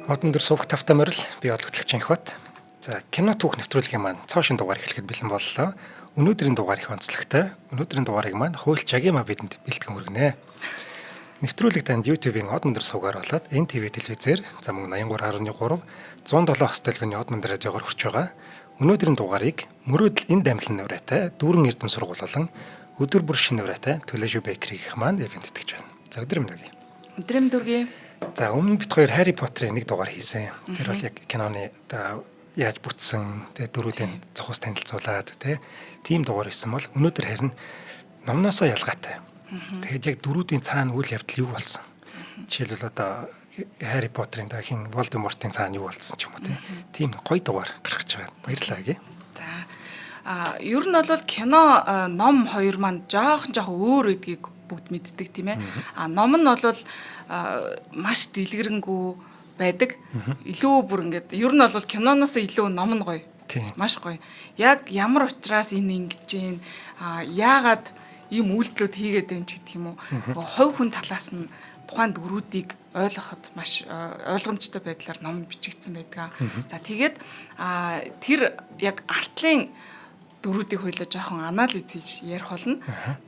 Од өндөр суваг тавтай морил, би олготлагч Анхбат. За, кино түүх нэвтрүүлгийн маань цоо шинэ дугаар эхлэхэд бэлэн боллоо. Өнөөдрийн дугаар их онцлогтой. Өнөөдрийн дугаарыг маань хуульч Жагима бидэнд бэлтгэн хүргэнэ. Нэвтрүүлэг танд YouTube-ийн Од өндөр сувгаар болоод NTV телевизээр, за мөн 83.3, 107 хос төлгөний Од өндөр радиогоор хүрч байгаа. Өнөөдрийн дугаарыг мөрөөдөл энэ дамлан нурайтай дүүрэн эрдэм сургууль болон өдөр бүр шинэ нурайтай Төлөөжүү Бейкерийн маань ивент итгэж байна. За, өдөр мэнд өгье. Өдөр мэнд үргэе. За, өмнө бид хоёр Harry Potter-ын нэг дугаар хийсэн. Тэр бол яг киноны одоо яаж бүтсэн, тэгээ дөрүүдийн цохос танилцуулаад тэ тийм дугаар хийсэн бол өнөөдөр харин номноосоо ялгаатай. Тэгээд яг дөрүүдийн цаана үйл явдал юу болсон? Жишээлбэл, одоо Harry Potter-ын да хин Voldemort-ын цаана юу болсон ч юм уу тэ. Тийм гоё дугаар гаргаж байгаа. Баярлалаа гээ. За, а ер нь бол кино, ном хоёр маань жоохон жоохон өөр гэдгийг бүгд мэддэг, тийм ээ. А ном нь бол маш дэлгэрэнгүй байдаг. Илүү бүр ингээд ер нь бол киноноос илүү ном нь гоё. Маш гоё. Яг ямар учраас энэ ингэж гин, а яагаад ийм үйлдэлүүд хийгээд байна ч гэх юм уу. Хувь хүн талаас нь тухайн дүрүүдийг ойлгоход маш ойлгомжтой байдлаар ном бичигдсэн байдаг. За, тэгээд тэр яг артлын дүрүүдийг хоёлоо жоохон анализ хийж ярих болно.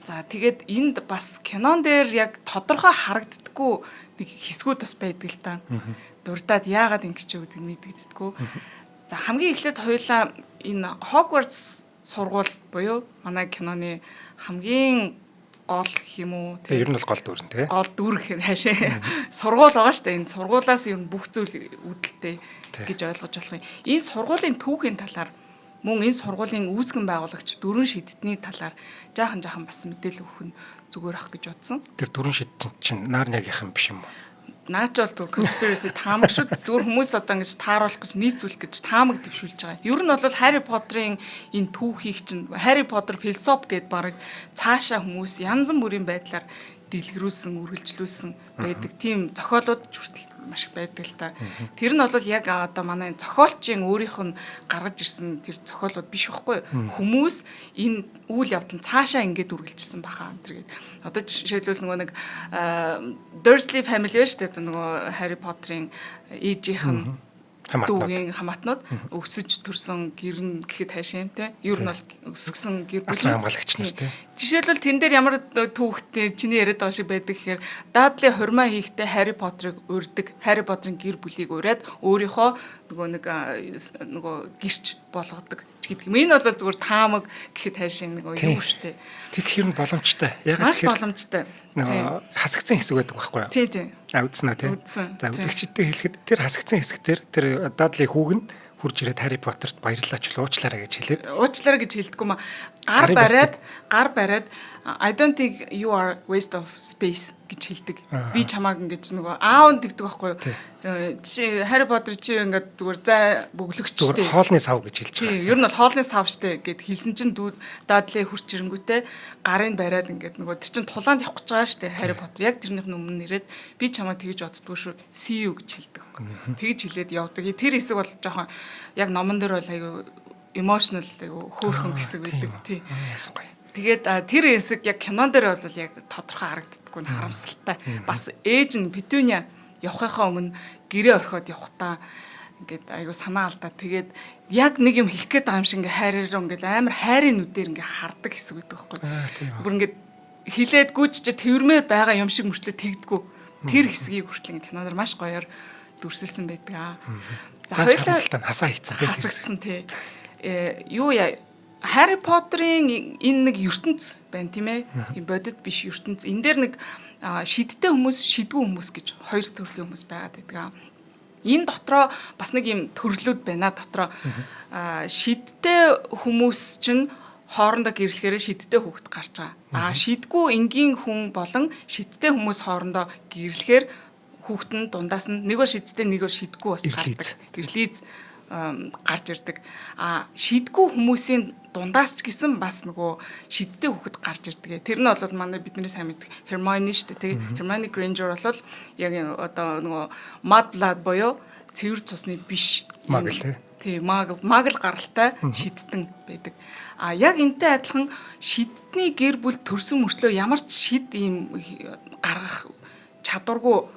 За, тэгээд энд бас кинон дээр яг тодорхой харагддаггүй нэг хэсгүүд бас байдаг л та. Дурдаад яагаад ингэж ч гэдэг нь мэдэгддэггүй. За, хамгийн эхлээд хоёулаа энэ Hogwarts сургууль буюу манай киноны хамгийн гол гэх юм уу? Тэгээ ер нь бол гол дүр нь тий. Гол дүр гэх хаашаа сургууль байгаа шүү дээ. Энэ сургуулаас ер нь бүх зүйл үүдэлтэй гэж ойлгож болох юм. Энэ сургуулийн түүхийн талаар, мөн энэ сургуулийн үүсгэн байгуулагч дөрвөн шидтний талаар жаахан жаахан бас мэдээлэл өгөх нь зүгээр ах гэж бодсон. Тэр дөрвөн шидтэн чинь Нарниагийнхан биш юм уу? Наач бол зүгээр conspiracy таамаг шүү. Зүгээр хүмүүс одоо ингэж тааруулах гэж, нийцүүлэх гэж таамаг дэвшүүлж байгаа. Ер нь бол Harry Potter-ын энэ түүхийг чинь Harry Potter философи гэд бараг цаашаа хүмүүс янз бүрийн байдлаар дэлгэрүүлсэн, үргэлжлүүлсэн байдаг. Тийм зохиолууд ч хүртэл маш их байдаг л та. Тэр нь бол яг одоо манай зохиолчийн өөрийнх нь гаргаж ирсэн тэр зохиолууд биш байхгүй. Хүмүүс энэ үйл явдал нь цаашаа ингэж үргэлжилсэн баха энэ тэр гээд. Одоо жишээлбэл, нөгөө нэг Dursley family байна шүү дээ. Одоо нөгөө Harry Potter-ын ээжийнх нь дүүгийн хамаатнууд, өсөж төрсөн гэр нь гэхэд хайшаа юм те. Ер нь бол өсгсөн гэр бүл хамгаалагч нар те. Жишээлбэл, тэн дээр ямар түүхтэй чиний яриад байгаа шиг байдаг гэхээр Дадли хурмаа хийхдээ Harry Potter-ыг урьдаг. Harry Potter-ын гэр бүлийг уриад өөрийнхөө нөгөө нэг нөгөө гэрч болгодог гэдэг юм. Энэ бол зүгээр таамаг гэхэд хайшин нэг юу штэ. Тэг хэрэг боломжтой. Яг маш боломжтой. Нөгөө хасагдсан хэсэг байдаг байхгүй юу? Тий. А, үзсэн үү, тий? За, үзэгчдээ хэлэхэд тэр хасагдсан хэсэг дээр тэр Дадли хүүг нь хурж ирээд Harry Potter-т баярлалаа ч уучлаарай гэж хэлээд. Уучлаарай гэж хэлдэггүй маа. Гар бариад, гар бариад "I don't think you are waste of space" гэж хэлдэг. Би чамааг ингэж нөгөө аав нь тэгдэг байхгүй юу? Чи Harry Potter, чи ингээд зүгээр зай бөглөгчтэй. Зүгээр хоолны сав гэж хэлж байгаа. Ер нь бол хоолны сав штэ гэд хэлсэн чинь дүү Дадли хурч ирэнгүүтээ гарын бариад ингээд нөгөө тэр чин тулаанд явах гэж байгаа штэ, Harry Potter яг тэрнийх нь өмнө ирээд "Би чамаа тэгж боддгоо шүү. See you" гэж хэлдэг. Тэгж хэлээд явдаг. Тэр хэсэг бол жоохон яг номон дээр бол айгу emotional, айгу хөөрхөн хэсэг байдаг. Тий. Яасан гоё. Тэгээд тэр хэсэг яг кинон дээр бол яг тодорхой харагддаггүй нь харамсалтай. Бас ээж нь Петуния явахынхаа өмнө гэрээ орхиод явхдаа ингээд айгу санаа алдаа. Тэгээд яг нэг юм хэлэх гээд байгаа юм шиг ингээ хайраар ингээд амар хайрын нүдээр ингээ хардаг хэсэг байдаг байхгүй. Бүр ингээд хилээд гүйж чи тэрмээр байгаа юм шиг мөртлөө тэгдэггүй. Тэр хэсгийг хүртэл ингээ киноноор маш гоёор дүрсэлсэн байдаг. За, хоёулаа хасаа хийцэн. Хасагдсан, тий. Юу яа, Harry Potter-ын энэ нэг ертөнц байна, тийм ээ. Энэ бодит биш ертөнц. Энэ дээр нэг шидтэй хүмүүс, шидгүй хүмүүс гэж хоёр төрлийн хүмүүс байгаад байдаг. Энэ дотроо бас нэг юм төрлүүд байна дотроо. Шидтэй хүмүүс чинь хоорондоо гэрлэхээр шидтэй хүүхэд гарч байгаа. А шидгүй энгийн хүн болон шидтэй хүмүүс хоорондоо гэрлэхээр хүүхэд нь дундаас нь нэг бол шидтэй, нэг бол шидгүй бас гардаг. Ирлиз гарч ирдэг. А шидгүй хүмүүсийн дундаас ч гэсэн бас нөгөө шидтэй хүүхэд гарч ирдэг. Тэр нь бол манай бидний сайн мэддэг Hermione шүү дээ. Тэг Hermione Granger бол яг одоо нөгөө mudblood буюу цэвэр цусны биш. Muggle, тий. Тий, muggle гаралтай шидтэн байдаг. А яг энтэй адилхан шидтний гэр бүл төрсөн мөртлөө ямар ч шид ийм гаргах чадваргүй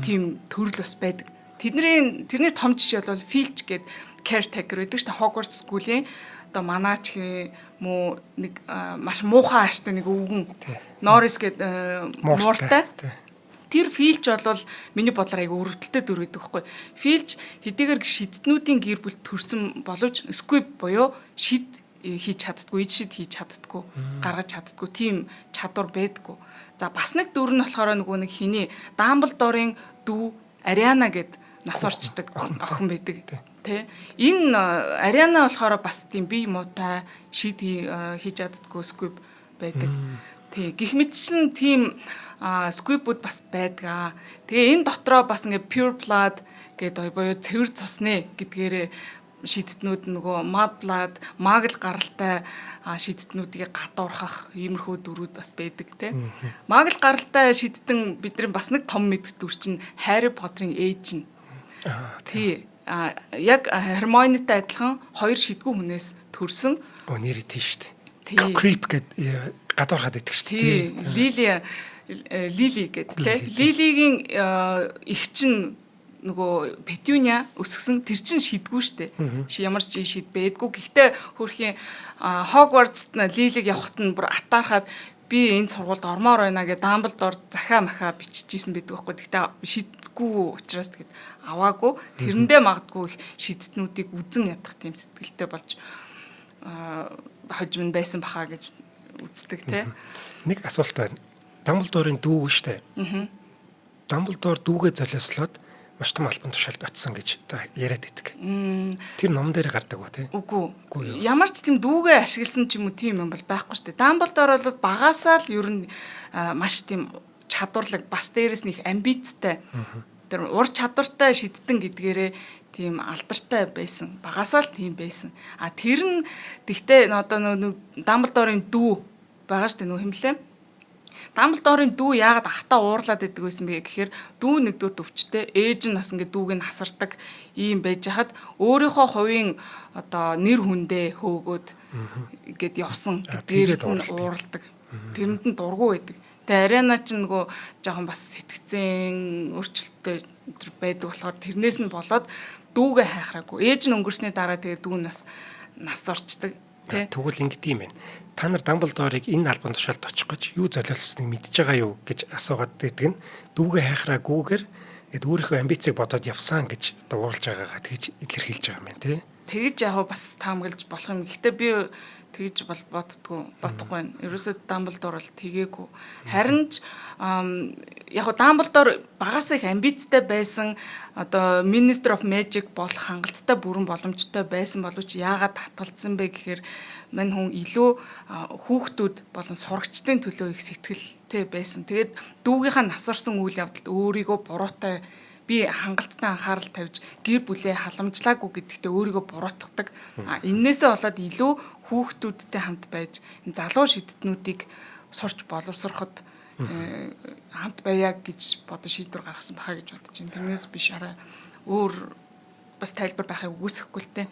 тийм төрөл бас байдаг. Тэдний тэрний том жишээ бол Filch гээд caretaker байдаг шүү дээ. Hogwarts School-ийн одоо манаач муу нэг маш муухай ааштай нэг өвгөн Норрис гээд мууртай. Тэр Филч бол миний бодлоор айгүй өрөвдөлтөй дүр гэдэг байхгүй. Филч хэдийгээр шидтнүүдийн гэр бүлд төрсэн боловч squib буюу шид хийж чаддгүй, ид шид хийж чаддгүй, гаргаж чаддгүй тийм чадвар байдгүй. За, бас нэг дүр нь болохоор нөгөө нэг хиний Дамблдорын дүү Ариана гэд нас орчдөг охин байдаг. Тэ. Энэ Ариана болохоор бас тийм бие муутай, шид хийж чаддгүй squib байдаг. Тий. Гэх мэтчлэн тийм squib үүд бас байдаг. Тэгээ энэ дотроо бас ингээ pure blood гэдэг буюу цэвэр цусны гэдгээрээ шидтнүүд, нөгөө mud blood, muggle гаралтай шидтнүүдийг гадуурхах иймэрхүү дүрүүд бас байдаг тий. Muggle гаралтай шидтэн бидний бас нэг том мэддэг дүр чинь Harry Potter-ын ээж нь. Тий. А яг Hermione-тай адилхан хоёр шидгүү хүнээс төрсэн. Оо, нэр тий шүү дээ. Creep гэдэг гадуурхаад байдаг шүү дээ. Лили Лили гэдэг тий. Лилигийн эх чинь нөгөө Петуния өсгсөн, тэр чинь шидгүү штэ. Ши ямар ч шид байдгүй. Гэхдээ хөөрхийн Хогвартст Лилиг явахад нь бүр атаархаад би энэ сургуульд ормоор байна гэж Дамблдор захаа махаа биччихсэн байдаг байхгүй. Гэхдээ шидгүй учраас тэгэд аваагүй. Тэрэндээ магадгүй их шидтнүүдийг үзен ядах тийм сэтгэлтэй болж хожим нь байсан баха гэж үздэг те. Нэг асуулт байна. Дамблдорын дүү штэ. Дамблдор дүүгээ золиослоод маш том албан тушаалд очсон гэж та яриад байдаг. Тэр ном дээр гардаг уу те? Үгүй. Ямар ч тийм дүүгээ ашигласан ч юм уу тийм юм бол байхгүй шүү дээ. Дамблдор бол багасаа л ер нь маш тийм чадварлаг, бас дээрэс нь их амбицтай. Тэр ур чадвартай шидтэн гэдгээрээ тийм алдартай байсан. Багасаа л тийм байсан. А тэр нь тэгтээ одоо нөө Дамблдорын дүү байгаа шүү дээ, нөө хэмлээ. Дамблдорын дүү яагаад ахтаа уурлаад идэг байсан бэ гэхээр дүү нэгдүгээр төвчтэй, ээж нь бас ингээд дүүг нь хасардаг ийм байж хахад өөрийнхөө хувийн одоо нэр хүндээ хөөгөөд ингээд явсан гэдгээр нь уурладаг. Тэрэнд нь дургу байдаг. Тэгээ Ариана ч нөгөө жоохон бас сэтгцэн өөрчлөлттэй байдаг болохоор тэрнээс нь болоод дүүгээ хайхраагүй. Ээж нь өнгөрсний дараа тэгээ дүү нас нас орчдөг. Тэ. Тэгвэл ингэдэг юм байна. Та нар Дамблдорыг энэ албан тушаалд очих гэж юу золиослосныг мэдж байгаа юу гэж асуугаад байдаг нь дүүгээ хайхраагүйгээр ингээд өөрийнхөө амбицийг бодоод явсан гэж одоо уурлаж байгаагаа тэгж илэрхийлж байгаа юм байна тий. Тэгж яг бас таамаглаж болох юм. Гэхдээ би тэгж бол боддгоо, бодохгүй байна. Ерөөсөө Дамблдор бол тэгээгүй. Харин ч яг го Дамблдор багасаа их амбицтай байсан. Одоо Minister of Magic болох хангалттай бүрэн боломжтой байсан боловч яагаад татгалцсан бэ гэхээр мань хүн илүү хүүхдүүд болон сурагчдын төлөө их сэтгэлтэй байсан. Тэгээд дүүгийнхаа нас орсон үйл явдалд өөрийгөө буруутай, би хангалттай анхаарал тавьж гэр бүлээ халамжлаагүй гэдэгтээ өөрийгөө буруутгадаг. А эннээсээ болоод илүү хүүхдүүдтэй хамт байж залуу шидтнүүдийг сурч боловсроход хамт байя гэж бодож шийдвэр гаргасан баха гэж бодож байна. Тэрнээс биш арай өөр бас тайлбар байхыг үгүйсэхгүй л дээ.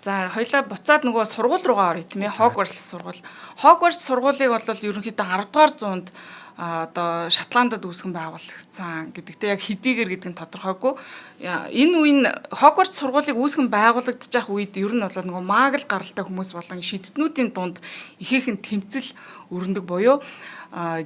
За, хоёлаа буцаад нөгөө сургууль руугаа оръё, тийм ээ. Хогвартс сургууль. Хогвартс сургуулийг бол ерөнхийдөө 10 дугаар зуунд одоо Шотландад үүсгэн байгуулагдсан гэдэгтэй, яг хэдийгээр гэдэг нь тодорхойгүй. Энэ үеийн Хогвартс сургуулийг үүсгэн байгуулагдчих үед ер нь бол нөгөө muggle гаралтай хүмүүс болон шидтнүүдийн дунд ихээхэн тэмцэл өрнөдөг буюу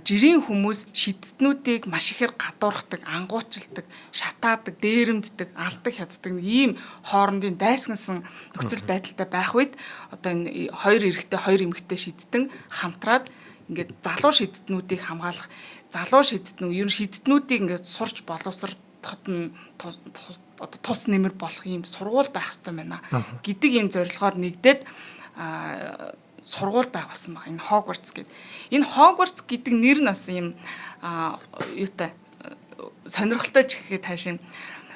жирийн хүмүүс шидтнүүдийг маш ихээр гадуурхдаг, ангуучилдаг, шатаадаг, дээрэмддэг, алдаг, хяддаг нэг ийм хоорондын дайсагнасан нөхцөл байдалтай байх үед одоо энэ хоёр эрэгтэй, хоёр эмэгтэй шидтэн хамтраад ингээд залуу шидтнүүдийг хамгаалах, залуу шидтнүү, ер нь шидтнүүдийг ингээд сурч боловсроход нь одоо тус нэмэр болох ийм сургууль байх хэрэгтэй байна гэдэг ийм зорилгоор нэгдээд сургууль байгуулсан байна. Энэ Хогвартс гэдэг. Энэ Хогвартс гэдэг нэр нь бас ийм юутай сонирхолтой ч гэхэд таашин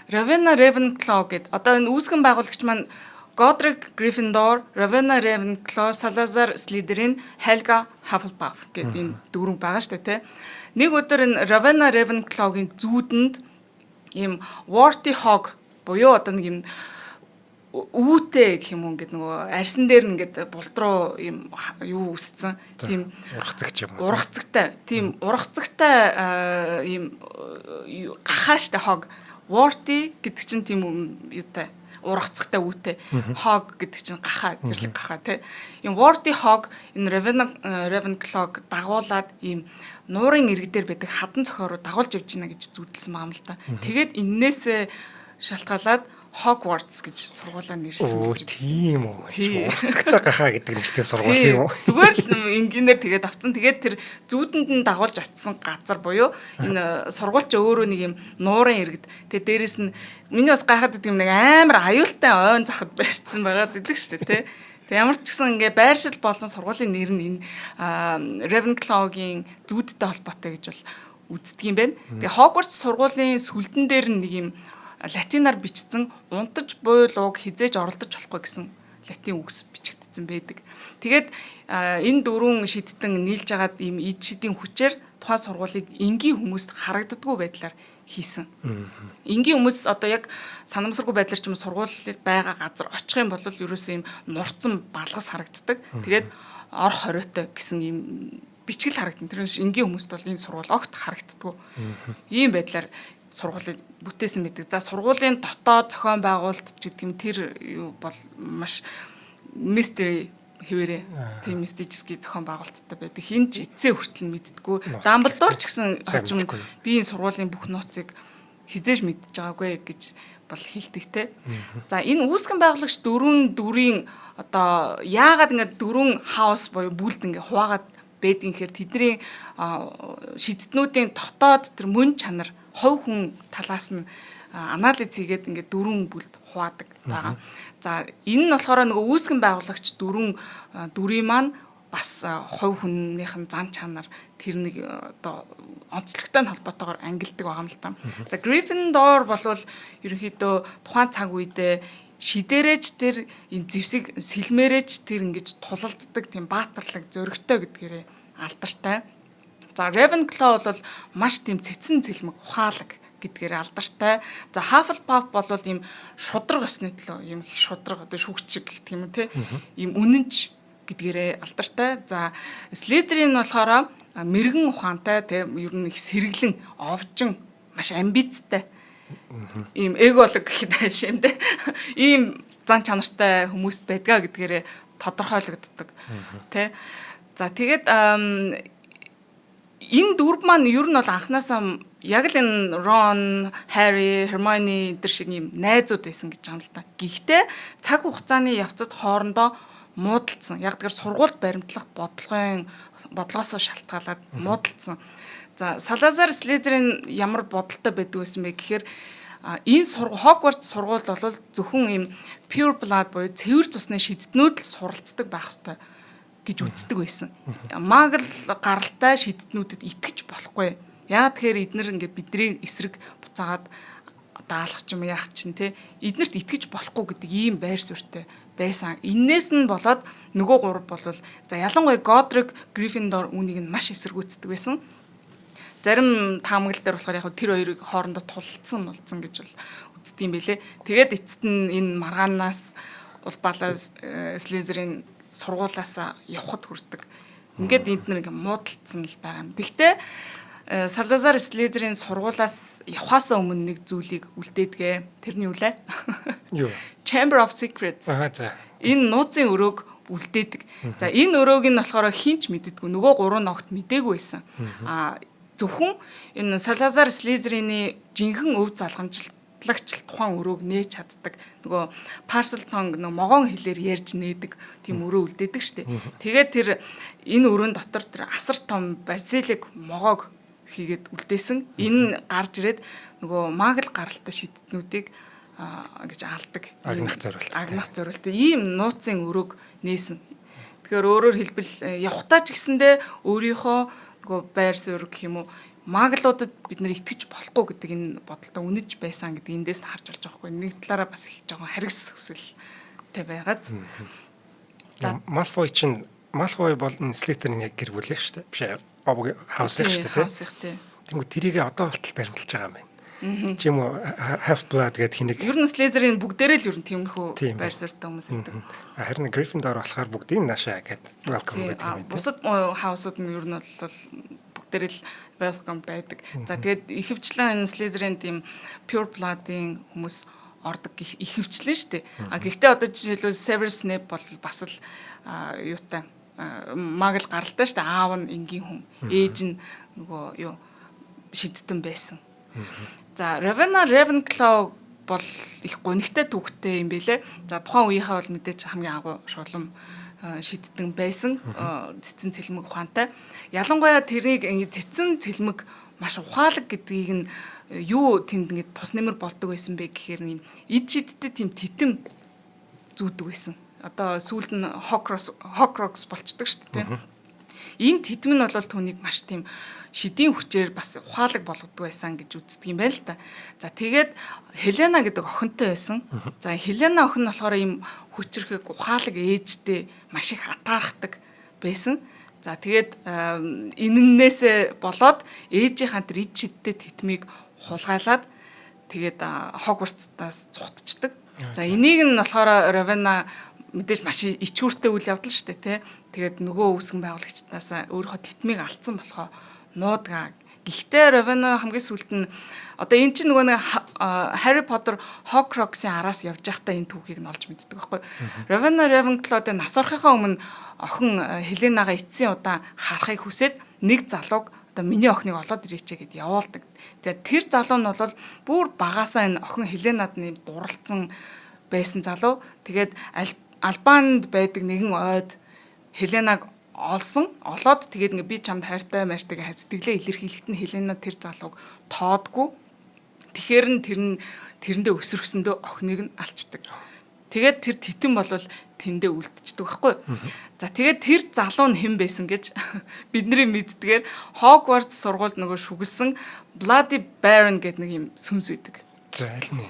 Rowena Ravenclaw гэдэг одоо энэ үүсгэн байгуулагч маань Godric Gryffindor, Rowena Ravenclaw, Salazar Slytherin, Helga Hufflepuff гэдэг энэ дөрөв байгаа шүү дээ, тэ. Нэг өдөр энэ Rowena Ravenclaw-гийн зүүдэнд ийм warty hog буюу одоо нэг юм үүтэй гэх юм уу, ингээд нөгөө арьсан дээр ингээд булдруу юм юу үсцэн тийм ургацагч юм уу, ургацагтай, тийм ургацагтай ийм гахааштай хог Warty гэдэг чинь тийм юутай ургацтай үүтэй. Hog гэдэг чинь гахаа, зэрлэг гахаа тий. Ийм Warty Hog энэ Ravenclaw дагуулад ийм нуурын ирэг дээр байдаг хадан цохио руу дагуулж явж байна гэж зүйдэлсэн байгаа юм л та. Тэгээд эннээсээ шалтгаалаад Hogwarts гэж сургуулаа нэрлсэн гэж. Тийм үү. Ургацтай гахаа гэдэг нэртэй сургууль юм уу? Зүгээр л энгийнээр тэгээд авцсан. Тэгээд тэр зүүдэнд нь дагуулж очисон газар буюу энэ сургууль ч өөрөө нэг юм нуурын иргэд. Тэгээд дээрэс нь миний бас гайхаад байдаг юм нэг амар аюултай ойн захад барьцсан байгаад идэг шүү дээ, тий. Тэг ямар ч гэсэн ингээ байршил болон сургуулийн нэр нь энэ Ravenclaw-гийн зүүдтэй холбоотой гэж бол үздэг юм байна. Тэгээ Hogwarts сургуулийн сүлдэн дээр нэг юм латинаар бичсэн унтаж буй лууг хизээж оролдож болохгүй гэсэн латин үгс бичигдсэн байдаг. Тэгээд энэ дөрвөн шидтэн нийлж агаад ийм ид шидийн хүчээр тухайн сургуулийг энгийн хүмүүст харагддаггүй байдлаар хийсэн. Энгийн хүмүүс одоо яг санамсаргүй байдлаар ч юм уу сургуулийг байгаа газар очих юм бол ерөөсөө ийм нурцсан балгас харагддаг. Тэгээд орох хориотой гэсэн ийм бичгэл харагдана. Тэрнээс энгийн хүмүүст бол энэ сургууль огт харагддаггүй. Ийм байдлаар сургуулийг бүтээсэн байдаг. За, сургуулийн дотоод зохион байгуулалт ч гэдэг юм, тэр юу бол маш mystery хэвээрээ тийм мистический зохион байгуулалттай байдаг. Хэн ч эцсээ хүртэл мэддэггүй. Дамблдор ч гэсэн хожим би энэ сургуулийн бүх нууцыг хизээж мэдж байгаагүй гэж бол хэлдэг те. За, энэ үүсгэн байгуулагч дөрвөн дүрийн одоо яагаад ингэ дөрвөн house буюу бүлд ингэ хуваагаад байдгийн гэхээр тэдний шидтнүүдийн дотоод тэр мөн чанар, хувь хүн талаас нь анализ хийгээд ингээд дөрвөн бүлд хуваадаг байгаа. За, энэ нь болохоор нөгөө үүсгэн байгуулагч дөрвөн дүрийн маань бас хувь хүннийх нь зан чанар, тэр нэг одоо онцлогтой нь холбоотойгоор ангилдаг байгаа юм л та. За, Gryffindor болвол ерөнхийдөө тухайн цаг үедээ шидэрэж тэр энэ зевсийг сэлмээрэж тэр ингэж тулалддаг тийм баатарлаг, зөрөгтэй гэдгээрээ алдартай. За, Ravenclaw бол маш тийм цэцэн цэлмэг, ухаалаг гэдгээр алдартай. За, Hufflepuff бол ийм шудраг ёсны төлөө ийм их шудраг, одоо шүүгчиг гэх юм те. Ийм үнэнч гэдгээрээ алдартай. За, Slytherin болохоор мэрэгэн ухаантай те, ер нь их сэргэлэн, овжин, маш амбицтай. Ийм эголог гэхэд ааш юм те. Ийм зан чанартай хүмүүс байдгаа гэдгээрээ тодорхойлогддог те. За, тэгээд энэ дүр маань ер нь бол анханасаа яг л энэ Рон, Харри, Hermione энэ шиг ийм найзууд байсан гэж байгаа юм л та. Гэхдээ цаг хугацааны явцад хоорондоо муудалцсан. Яг тэгэхээр сургуульд баримтлах бодлогоосоо шалтгаалаад муудалцсан. За, Салазар Слизерин ямар бодолтой байдаг байсан бэ гэхээр энэ Хогвартс сургууль бол зөвхөн ийм pure blood буюу цэвэр цусны шидтнүүд л суралцдаг байх ёстой гэж үздэг байсан. Muggle гаралтай шидтнүүдэд итгэж болохгүй. Яа тэгэхээр эднэр ингээд бидний эсрэг буцаагаад даалгах ч юм яах чинь те, эднэрт итгэж болохгүй гэдэг ийм байр суурьтай байсан. Иннээс нь болоод нөгөө гурав болвол, за, ялангуяа Годрик Гриффиндор үүнийг нь маш эсэргүүцдэг байсан. Зарим таамаглал дээр болохоор яг тэр хоёрыг хоорондоо тулалдсан болцсон гэж бол үздэг юм бэлээ. Тэгээд эцэст нь энэ маргаанаас улбалаа Слизерин сургуулаасаа явхад хүрдэг. Ингээд энд нэг муудалцсан л байгаа юм. Тэгтээ Салазар Слизерин сургуулаас явхаасаа өмнө нэг зүйлийг үлдээдгээ. Тэрний юу лээ? Юу? Chamber of Secrets. Аа, за. Энэ нууцын өрөөг үлдээдэг. За, энэ өрөөг нь болохоор хэн ч мэддэггүй. Нөгөө гурван ногт мдээгүй байсан. Аа, зөвхөн энэ Салазар Слизерины жинхэнэ өв залгамжлагч тухайн өрөөг нээж чаддаг. Нөгөө Parseltongue, нөгөө могоон хэлээр ярьж нээдэг тийм өрөө үлдээдэг штэ. Тэгээд тэр энэ өрөөнд дотор тэр асар том басилик могоог хийгээд үлдээсэн. Энэ гарч ирээд нөгөө muggle гаралтай шидтнүүдийг гэж алдаг. Агнах зориулттай. Агнах зориулттай. Ийм нууцын өрөөг нээсэн. Тэгэхээр өөрөөр хэлбэл явхдаа ч гэсэндээ өөрийнхөө нөгөө байр суурь гэх юм уу, muggle уудад бид нэр итгэж болохгүй гэдэг энэ бодолтой үнэж байсан гэдэг эндээс нь харж болж байгаа хгүй. Нэг талаараа бас их жоохон харгас хүсэлтэй байгааз. За, Малфой чинь, Малфой бол Слизерин яг гэр бүл шүү дээ. Биш, house шүү дээ. House тий. Тэнгүү тэрийг одоо болтол баримталж байгаа юм байна. Чи юм уу, Half Blood гэдэг хэнийг. Ер нь Слизерин бүгдээрээ л ер нь тиймэрхүү байр суурьтай хүмүүс байдаг. Харин Gryffindor болохоор бүгдийг наашаа гэдэг welcome гэдэг юм байна. Бусад house ууд нь ер нь бол дээр л welcome байдаг. За, тэгээд ихэвчлэн энэ Slytherin тийм pure blood-ын хүмүүс ордог ихэвчлэн шүү дээ. А гэхдээ одоо жишээлбэл Severus Snape бол бас л юутай muggle гаралтай шүү дээ. Аав нь энгийн хүн, ээж нь нөгөө юу шидтэн байсан. За, Rowena Ravenclaw бол их гунигтай түүхтэй юм бэлээ. За, тухайн үеийнхээ бол мэдээж хамгийн агуу шулам шидтэн байсан. Цэцэн цэлмэг ухаантай. Ялангуяа тэрийг ингэ цэцэн цэлмэг маш ухаалаг гэдгийг нь юу тэнд ингэ тус нэмэр болдог байсан бэ гэхээр юм эд шидтэй тийм титэм зүүдэг байсан. Одоо сүүлд нь Horcrux болчдөг шүү дээ, тийм. Энэ титэм нь бол түүнийг маш тийм шидийн хүчээр бас ухаалаг болгодог байсан гэж үздэг юм байна л та. За, тэгээд Хелена гэдэг охинтой байсан. За, Хелена охин нь болохоор ийм хүчрхэг ухаалаг ээжтэй маш их атаархдаг байсан. За, тэгээд энэннээсээ болоод ээжийнхаа тэр эд шидтэй тэтмийг хулгайлаад тэгээд Хогвартсаас зугтчихдаг. За, энийг нь болохоор Ровена мэдээж маш ичгүүртэй үйл явдал шүү дээ, тий. Тэгээд нөгөө үүсгэн байгуулагчдаас өөрийнхөө тэтмийг алдсан болохоо нуудаг. Гэхдээ Ровена хамгийн сүүлд нь одоо эн чинь нөгөө нэг Harry Potter Horcrux-ын араас явж байхдаа энэ түүхийг нь олж мэддэг байхгүй. Rowena Ravenclaw-д нас орохынхаа өмнө охин Хеленагаа эцсийн удаа харахыг хүсээд нэг залууг одоо миний охиныг олоод ирээч гэд явуулдаг. Тэгээд тэр залуу нь бол бүр багасаа энэ охин Хеленад нэм дурлцсан байсан залуу. Тэгээд Албанд байдаг нэгэн ойд Хеленаг олсон. Олоод тэгээд ингээ би чамд хайртай мартай гэж сэтгэлээ илэрхийлэхэд нь Хелена тэр залууг тоодгүй. Тэгэхээр нь тэр нь тэрэндээ өсөрхсөндөө охиныг нь алчдаг. Тэгээд тэр титэн болвол тэндээ үлдчихдэг байхгүй. За, тэгээд тэр залуу нь хэн байсан гэж бидний мэддгээр Hogwarts сургуульд нөгөө шүглэсэн Bloody Baron гэдэг нэг юм сүнс үйдэг. За, аль нь?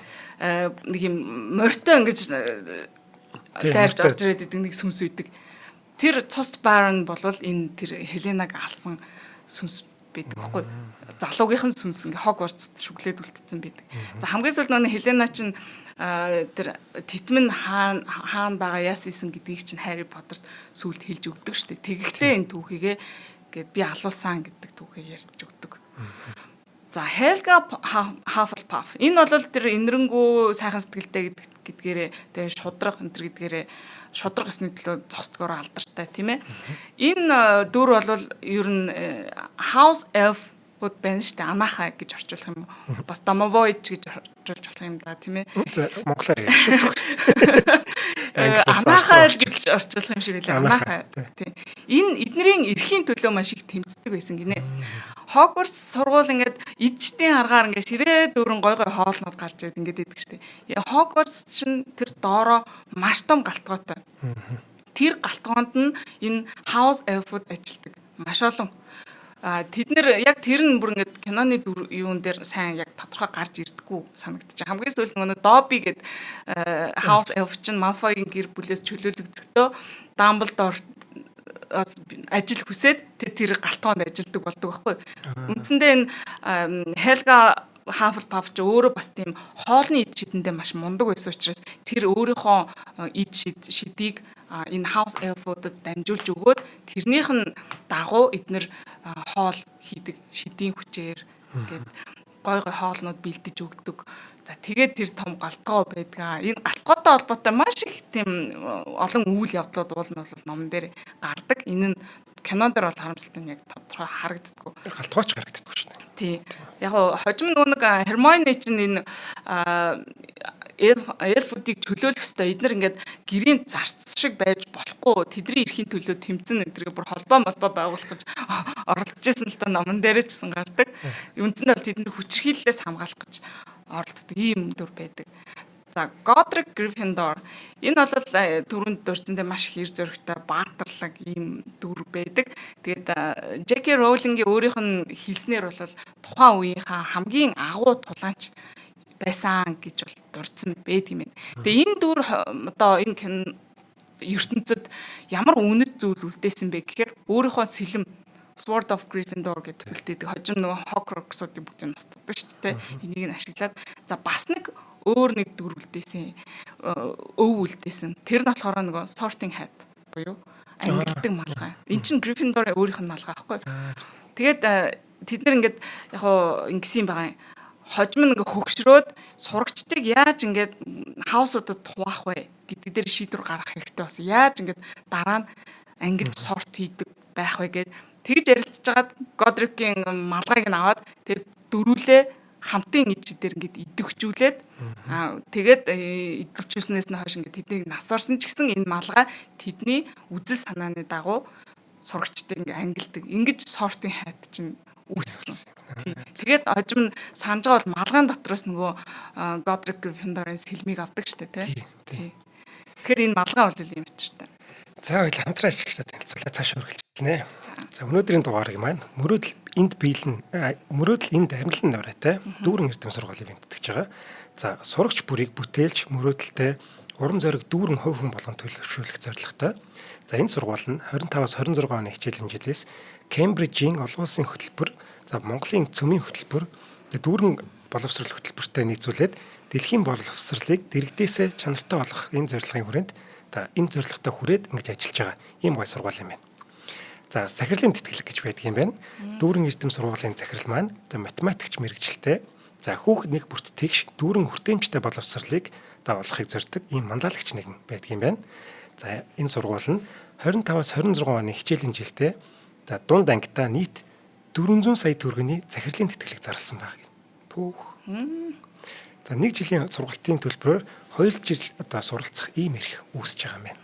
Нэг юм морьтой ингэж дайрч орж ирээд идэг нэг сүнс үйдэг. Тэр цус Baron болвол энэ тэр Хеленаг алсан сүнс байдаг байхгүй. Залуугийнх нь сүнс ингээ Хогвартст шүглээд үлдсэн байдаг. За, хамгийн сүүлд нөгөө Хелена чинь тэр титмэн хаана хаана байгаа, яасан исэн гэдгийг чинь Харри Поттерт сүүлд хэлж өгдөг шүү дээ. Тэгэхдээ энэ түүхийгээ гээд би алуулсан гэдэг түүхийг ярьж өгдөг. За, Helga Hufflepuff. Энэ бол тэр энэрэнгүү сайхан сэтгэлтэй гэдгээрээ, тэгээ шудраг энэ төр гэдгээрээ, шудраг ёсны төлөө зогсдгоороо алдартай, тийм ээ. Энэ дүр бол ер нь House Elf бод байна шүү дээ. Анаахай гэж орчуулах юм уу? Бас домовой гэж орчуулж болох юм да, тийм ээ. За, монголоор ярих шүү зүгээр. Анаахай гэж орчуулах юм шиг үлээ. Анаахай. Тийм. Энэ эднэрийн эрхийн төлөө маш их тэмцдэг байсан гинэ. Хогвартс сургууль ингээд ижтийн аргаар ингээд ширээ дүүрэн гой гой хоолнууд гарч ирээд ингээд идэг штеп. Хогвартс чинь тэр доороо маш том галтгоотой. Тэр галтгоонд нь энэ House Elf-ууд ажилладаг. Маш олон. А тэд нэр яг тэр нь бүр ингээд киноны дүр юун дээр сайн яг тодорхой гарч ирдэггүй санагдчих. Хамгийн сүүлд нөгөө Добби гээд House Elf чинь Malfoy-гийн гэр бүлээс чөлөөлөгдөхдөө Dumbledore ажил хүсээд тэр галтгоонд ажилладаг болдог байхгүй. Үндсэндээ энэ Helga Hufflepuff ч өөрөө бас тийм хоолны эд шидэндээ маш мундаг байсан учраас тэр өөрийнхөө эд шидийг энэ House Elf-уудад дамжуулж өгөөд тэрнийх нь дагуу эднэр хоол хийдэг, шидийн хүчээр ингээд гой гой хоолнууд бэлдэж өгдөг. За, тэгээд тэр том галтгоо байдаг. Энэ галтгоотой холбоотой маш их тийм олон үйл явдлууд уул нь бол номон дээр гардаг. Энэ нь кинон дээр бол харамсалтай нь яг тодорхой харагддаггүй. Галтгооч харагддаггүй шүү дээ. Тий. Яг хожим нөгөө нэг Hermione чинь энэ эльфүүдийг чөлөөлөх ёстой. Эднэр ингээд гэрийн зарц шиг байж болохгүй. Тэдний эрхийн төлөө тэмцэн энэ бүр холбоо молбоо байгуулах гэж оролдож исэн л та, номон дээр ч гэсэн гардаг. Үндсэндээ бол тэдний хүчирхийллээс хамгаалах гэж оролддог ийм дүр байдаг. За, Godric Gryffindor. Энэ бол түрүүнд дурдсантай маш их эр зөрөгтэй баатарлаг ийм дүр байдаг. Тэгээд J.K. Rowling-ийн өөрийнх нь хэлснээр бол тухайн үеийнхаа хамгийн агуу тулаанч байсан гэж бол дурдсан байдаг юм байна. Тэгээ энэ дүр одоо энэ кино ертөнцид ямар үнэт зүйл үлдээсэн бэ гэхээр өөрийнхөө сэлэм Sword of Gryffindor гэдэг үлдээдэг. Хожим нөгөө Horcrux-уудын бүгдийг устгадаг шүү дээ. Энийг нь ашиглаад, за, бас нэг өөр нэг дүр үлдээсэн. Өв үлдээсэн. Тэр нь болохоор нөгөө Sorting Hat буюу ангилдаг малгай. Эн чинь Gryffindor-ын өөрийнх нь малгай байхгүй. Тэгээд тэд нар ингээд яг хуу ингэсэн юм байгаа юм. Хожим нь ингээ хөгшрөөд сурагчдыг яаж ингээд house уудад хуваах вэ гэдэг дээр шийдвэр гаргах хэрэгтэй болсон. Яаж ингээд дараа нь ангилж sort хийдэг байх вэ гэд тэгж ярилцж байгаад Годрикийн малгайг нь аваад тэр дөрүүлээ хамтын иж дээр ингээд идэвхжүүлээд, тэгээд идэвхжүүлснээс нь хойш ингээд тэднийг нас орсон ч гэсэн энэ малгай тэдний үзэл санааны дагуу сурагчдыг ингээд ангилдаг. Ингэж Sorting Hat чинь үүссэн. Тий. Тэгээд хожим нь санаж байгаа бол малгайн дотроос нөгөө Годрик Гриффиндорын сэлмийг авдаг штэ, тий. Тий. Тэгэхээр энэ малгай бол юм учиртай. За, баярлалаа, хамтран ажиллагчдад танилцуулаа цаашаа үргэлжлэнэ. За, өнөөдрийн дугаарыг маань мөрөөдөл энд биелэн, мөрөөдөл энд амилан нураатай дүүрэн эрдэм сургуулийг бэлтгэж байгаа. За, сурагч бүрийг бүтээлч, мөрөөдөлтэй, урам зориг дүүрэн хувь хүн болгон төлөвшүүлэх зорилготой. За, энэ сургууль нь 25-аас 26 оны хичээлийн жилээс Кембрижийн олон улсын хөтөлбөр, за Монголын цөмийн хөтөлбөр, дүүрэн боловсрол хөтөлбөртэй нийцүүлээд дэлхийн боловсролыг дэргэдээсээ чанартай болгох энэ зорилгын хүрээнд, одоо энэ зорилготой хүрээд ингэж ажиллаж байгаа ийм гой сургууль юм байна. За, захирлын тэтгэлэг гэж байдаг юм байна. Дүүрэн эрдэм сургуулийн захирал маань одоо математикч мэргэжилтэй. За, хүүхэд нэг бүрт тэгш дүүрэн хүртээмжтэй боловсролыг одоо олохыг зорддог ийм манлайлагч нэгэн байдаг юм байна. За, энэ сургууль нь 25-аас 26 оны хичээлийн жилдээ за дунд ангидаа нийт 400 сая төгрөгийн захирлын тэтгэлэг зарласан байх. Пүүх. За, нэг жилийн сургалтын төлбөрөөр 2 жил одоо суралцах ийм эрх үүсэж байгаа юм байна.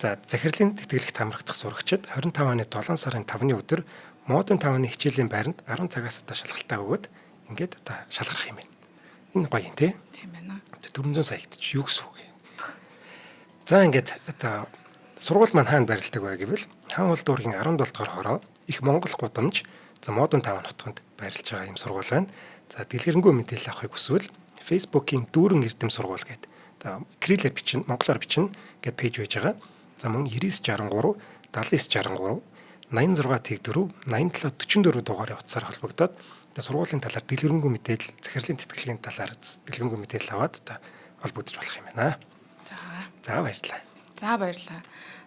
За, захирлын тэтгэлэгт хамрагдах сурагчид 25 оны 7 сарын 5-ны өдөр Модын 5-ны хичээлийн байранд 10 цагаас одоо шалгалтаа өгөөд ингээд одоо шалгарах юм байна. Энэ гоё юм, тий? Тийм байна. 400 сая гэдэг чи юу гэсэн үг юм? За, ингээд одоо сургууль маань хаана байрладаг вэ гэвэл Хаан уул дүүргийн 17 дугаар хороо их Монгол гудамж, за Модын 5 нутганд байрлаж байгаа юм сургууль байна. За, дэлгэрэнгүй мэдээлэл авахыг хүсвэл Facebook-ийн дүүрэн эрдэм сургууль гэдэг, одоо кириллээр бичин, монголоор бичин гэдэг page байж байгаа. За, мөн 9963 7963 86 тэг 4 87 44 дугаарын утсаар холбогдоод одоо сургуулийн талаар дэлгэрэнгүй мэдээлэл, захирлын тэтгэлгийн талаар дэлгэрэнгүй мэдээлэл аваад одоо холбогдож болох юм байна. За. За, баярлалаа. За, баярлалаа.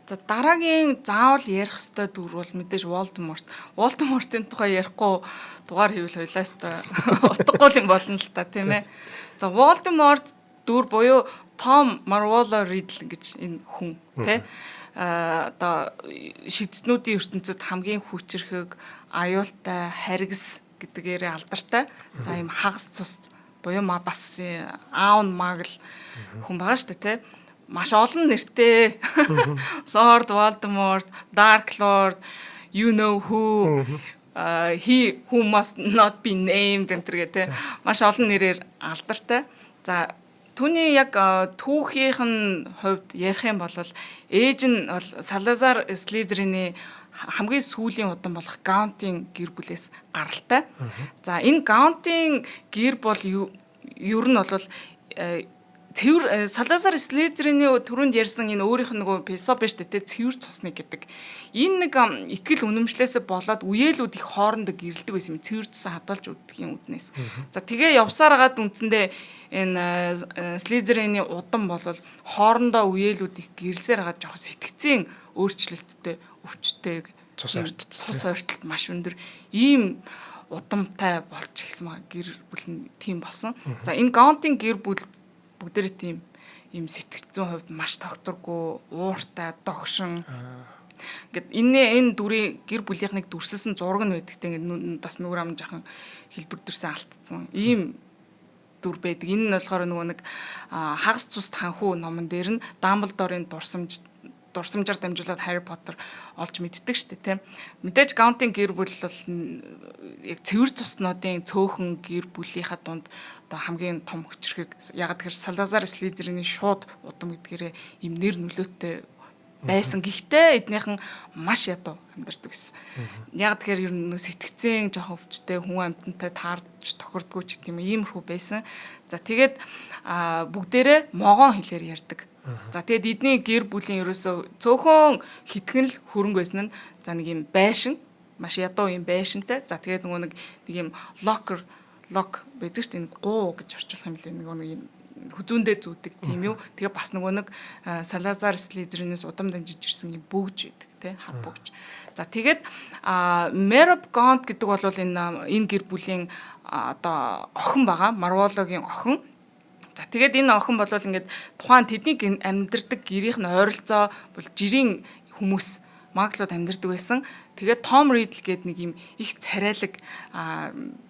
За, дараагийн заавал ярих ёстой дүр бол мэдээж Волдеморт. Волдемортын тухай ярихгүй дугаар хийвэл хоёлаа ёстой утгагүй юм болно л та, тийм ээ. За, Волдеморт дүр буюу Том Марволо Ридл гэж энэ хүн, тий, одоо шидтнүүдийн ертөнцид хамгийн хүчирхэг, аюултай, харгас гэдгээрээ алдартай. За, ийм хагас цус буюу бас аав нь muggle хүн байгаа шүү дээ, тий, маш олон нэртэй. Lord Voldemort, Dark Lord, you know who, he who must not be named энэ тэр гэх, маш олон нэрээр алдартай. За, түүний яг түүхийнх нь хувьд ярих юм бол ээж нь бол Салазар Слизерины хамгийн сүүлийн удам болох Гаунтын гэр бүлээс гаралтай. За, энэ Гаунтын гэр бол ер нь бол цэвэр Салазар Слизерины түрүүнд ярьсан энэ өөрийнх нь нөгөө философи шүү дээ, цэвэр цусны гэдэг. Энэ нэг итгэл үнэмшлээсээ болоод үеэлүүд их хоорондоо гэрэлдэг байсан юм. Цэвэр цусаа хадгалж өгдөгийн үднээс. За, тэгээ явсаар хагаад үндсэндээ энэ Слизерины удам бол хоорондоо үеэлүүд их гэрэлсээр хагаад жоохон сэтгэцийн өөрчлөлттэй, өвчтэй, цус ойртол. Цус ойртолт маш өндөр ийм удамтай болж эхэлсэн байгаа, гэр бүл нь тийм болсон. За, энэ Гаунтын гэр бүл бүгдээрээ тийм ийм сэтгэл зүйн хувьд маш тогтворгүй, ууртай, догшин. Ингээд энэ дүрийн гэр бүлийнхнийг дүрсэлсэн зураг нь байдаг те, ингээд бас нүүр ам жахан хэлбэр дүрсэн алдсан. Ийм дүр байдаг. Энэ нь болохоор нөгөө нэг хагас цус танхүү номон дээр нь Дамблдорын дурсамжаар дамжуулаад Харри Поттер олж мэддэг шүү дээ, тийм. Мэдээж Гаунтын гэр бүл бол яг цэвэр цуснуудын цөөхөн гэр бүлийнхаа дунд одоо хамгийн том хүчирхэг. Яг тэгэхээр Салазар Слизерины шууд удам гэдгээрээ им нэр нөлөөтэй байсан. Гэхдээ эднийхэн маш ядуу амьдардаг гэсэн. Яг тэгэхээр ер нь сэтгэцэн жоохон өвчтэй, хүн амьтантай таарч тохирдгоо ч гэдэм юм, иймэрхүү байсан. За, тэгээд бүгдээрээ могоон хэлээр ярьдаг. За, тэгээд эдний гэр бүлийн ерөөсөө цөөхөн хитгэн л хөрөнгө байсан нь за нэг юм байшин, маш ядуу юм байшинтай. За, тэгээд нөгөө нэг нэг юм locker, lock байдаг шүү дээ. Нэг гуу гэж орчуулах юм лээ. Нөгөө нэг юм Хүзүүндээ зүүдэг тийм юу. Тэгээ бас нөгөө нэг Салазар Слизеринээс удам дамжиж ирсэн юм бөгж байдаг тий, хар бөгж. За, тэгээд Мероб Гонт гэдэг бол энэ гэр бүлийн одоо охин байгаа. Марвологийн охин. За, тэгээд энэ охин бол ингээд тухайн тэдний амьдардаг гэрийнх нь ойролцоо бол жирийн хүмүүс, маглууд амьдардаг байсан. Тэгээд Том Ридл гээд нэг юм их царайлаг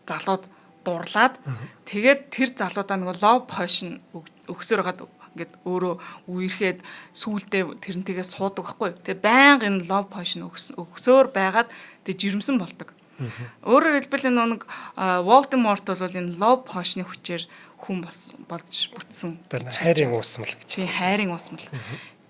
залууд дурлаад, тэгээд тэр залуудаа нөгөө love potion өгсөр хагаад ингээд өөрөө үерхэд сүүлдээ тэрнтэйгээ суудаг байхгүй. Тэгээ байнга энэ love potion өгсөөр байгаад тэгээ жирэмсэн болдог. Өөрөөр хэлбэл, энэ нэг Voldemort бол энэ love potion-ы хүчээр хүн бас болж бүтсэн. Тэр хайрын уусмал гэж. Тийм, хайрын уусмал.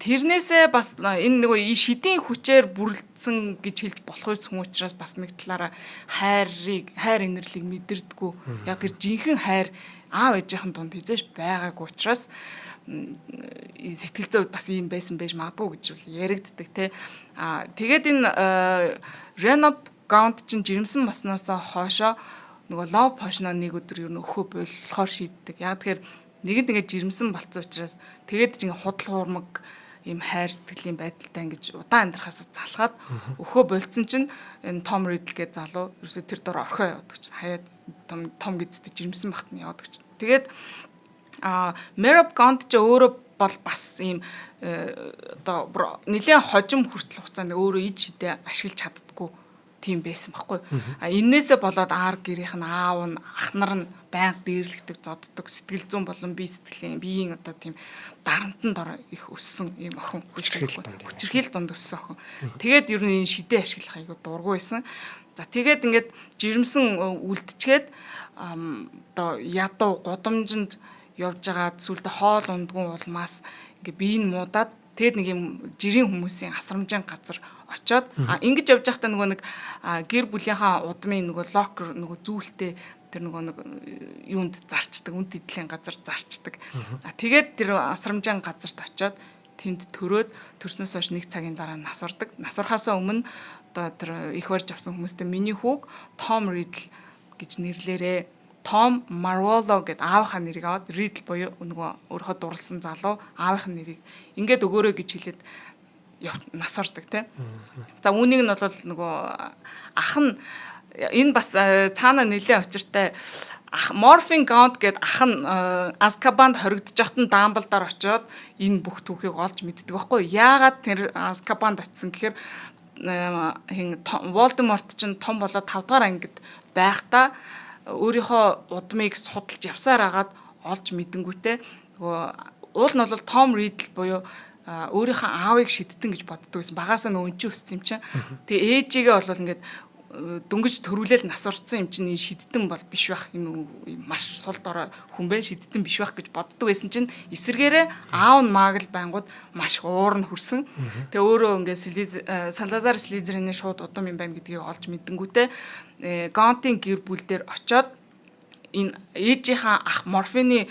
Тэрнээсээ бас энэ нөгөө шидийн хүчээр бүрэлдсэн гэж хэлж болох хүн учраас бас нэг талаараа хайрыг, хайр инэрлийг мэдэрдэггүй. Яг тэр жинхэнэ хайр аав ээжийнхэн дунд хэзээ ч байгаагүй учраас сэтгэл зүй бас ийм байсан байж магадгүй гэж бол яригддаг те. А тэгээд энэ Реноб Гаунт чинь жирэмсэн болсноосоо хойшоо нөгөө love potion-о нэг өдөр ер нь өхөө болохоор шийддэг. Яг тэгэхээр нэгэнд ингээд жирэмсэн болцсон учраас тэгээд ч ингээд худал хуурмаг ийм хайр сэтгэлийн байдалтай ингэж удаан амьдрахаас залхаад өхөө болцсон чинь энэ Том Ридл гэдэг залуу ерөөсөө тэр дор орхио явдаг чинь, хаяад том том гэзтэй жирэмсэн багт нь явдаг чинь. Тэгээд Мероб Гонт ч өөрөө бол бас ийм одоо нэлээд хожим хүртэл хугацаанд өөрөө ид шидэ ашиглаж чаддггүй тийм байсан байхгүй. А эннээсээ болоод аар гэрийнх нь, аав нь, ах нар нь байнга дээрлэгдэг, зоддог, сэтгэл зүйн болон бие сэтгэлийн, биеийн одоо тийм дарамтанд дор их өссөн ийм охин. Хүчирхийл дунд өссөн охин. Тэгээд ер нь энэ шидэ ашиглах айгу дургу байсан. За, тэгээд ингээд жирэмсэн үлдчихэд одоо ядуу гудамжинд явж байгаа, сүлдө хоол ундгүй улмаас ингээ бие нь муудаад, тэгээд нэг юм жирийн хүмүүсийн асрамжийн газар очоод, ингэж явж байхдаа нөгөө нэг гэр бүлийнхаа удмын нөгөө locker, нөгөө зүйлтэй тэр нөгөө нэг юунд зарчдаг, үнд идлийн газар зарчдаг. А тэгээд тэр асрамжийн газарт очоод тэнд төрөөд, төрснөөс хойш нэг цагийн дараа нас ордог. Нас орохоос өмнө одоо тэр их барьж авсан хүмүүстэй "Миний хүүг Том Ридл гэж нэрлээрээ. Том Марволо" гэд аавынхаа нэрийг аваад, Ридл буюу нөгөө өөрийнхөө дурлсан залуу аавынхаа нэрийг ингээд өгөөрэй гэж хэлээд нас ордог тий. За, үүнийг нь бол нөгөө ах нь, энэ бас цаана нэлээд учиртай ах, Morphing Gaunt гэд ах нь Azkaban-д хоригдож байхад нь Дамблдор очиод энэ бүх түүхийг олж мэддэг байхгүй. Яагаад тэр Azkaban-д очисон гэхээр хин Voldemort чинь том болоод 5 дугаар ангид байхдаа өөрийнхөө удмыг судалж явсаар агаад олж мэдэнгүүтээ нөгөө уул нь бол Том Ридл буюу өөрийнхөө аавыг шидтэн гэж боддог байсан. Багасаа нөгөө өнчи өссөн юм чинь. Тэгээ ээжигээ бол ингээд дөнгөж төрүүлээл нас орсон юм чинь энэ шидтэн бол биш байх, энэ маш сул дорой хүн бэ, шидтэн биш байх гэж боддог байсан чинь эсэргээрээ аав нь магл байнгууд маш уур нь хүрсэн. Тэгээ өөрөө ингээд Салазар Слизерины шууд удам юм байна гэдгийг олж мэдэнгүүтээ Гонтын гэр бүл дээр очоод энэ ээжийнхаа ах Морфины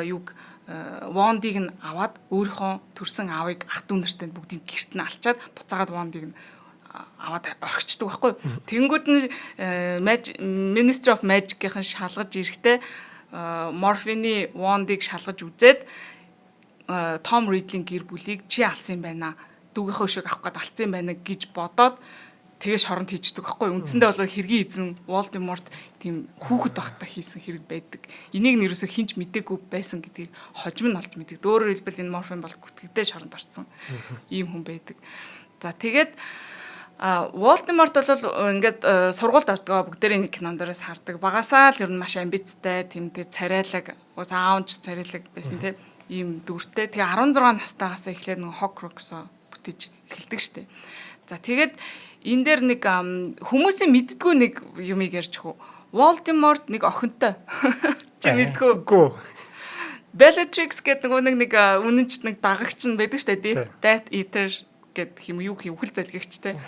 юг, wand-ыг нь аваад, өөрийнхөө төрсэн аавыг, ах дүү нартай бүгдийг гэрт нь алчаад, буцаагаад wand-ыг нь аваад орхичдаг байхгүй. Тэнгүүд нь Ministry of Magic-ийн шалгаж ирэхдээ Морфины wand-ыг шалгаж үзээд, Том Ридлийн гэр бүлийг чи алсан юм байна. Дүүгийнхээ өшөөг авах гээд алдсан юм байна гэж бодоод тэгээ шоронд хийждэг байхгүй. Үндсэндээ бол хэргийн эзэн Voldemort тийм хүүхэд байхдаа хийсэн хэрэг байдаг. Энийг нь ерөөсөө хэн ч мдээгүй байсан гэдгийг хожим нь олж мэддэг. Өөрөөр хэлбэл, энэ Морфин бол гүтгэгдээ шоронд орсон ийм хүн байдаг. За, тэгээд Voldemort бол ингээд сургуульд ордгоо, бүгдээрээ нэг кинон дээрээс хардаг. Багасаа л ер нь маш амбицтай, тэмдэг, царайлаг, уус аав ч царайлаг байсан тийм ийм дүртэй. Тэгээ 16 настайгаас эхлээд нэг Horcrux-оо бүтээж эхэлдэг штэ. За, тэгээд энэ дээр нэг хүмүүсийн мэддэггүй нэг юмыг ярьж хөө. Voldemort нэг охинтой. Чи мэдгүй? Үгүй. Bellatrix гэдэг нөгөө нэг үнэнч нэг дагагч нь байдаг штэ, тий. Death Eater гэдэг юм юу гэх юм, үхэл залгигчтэй.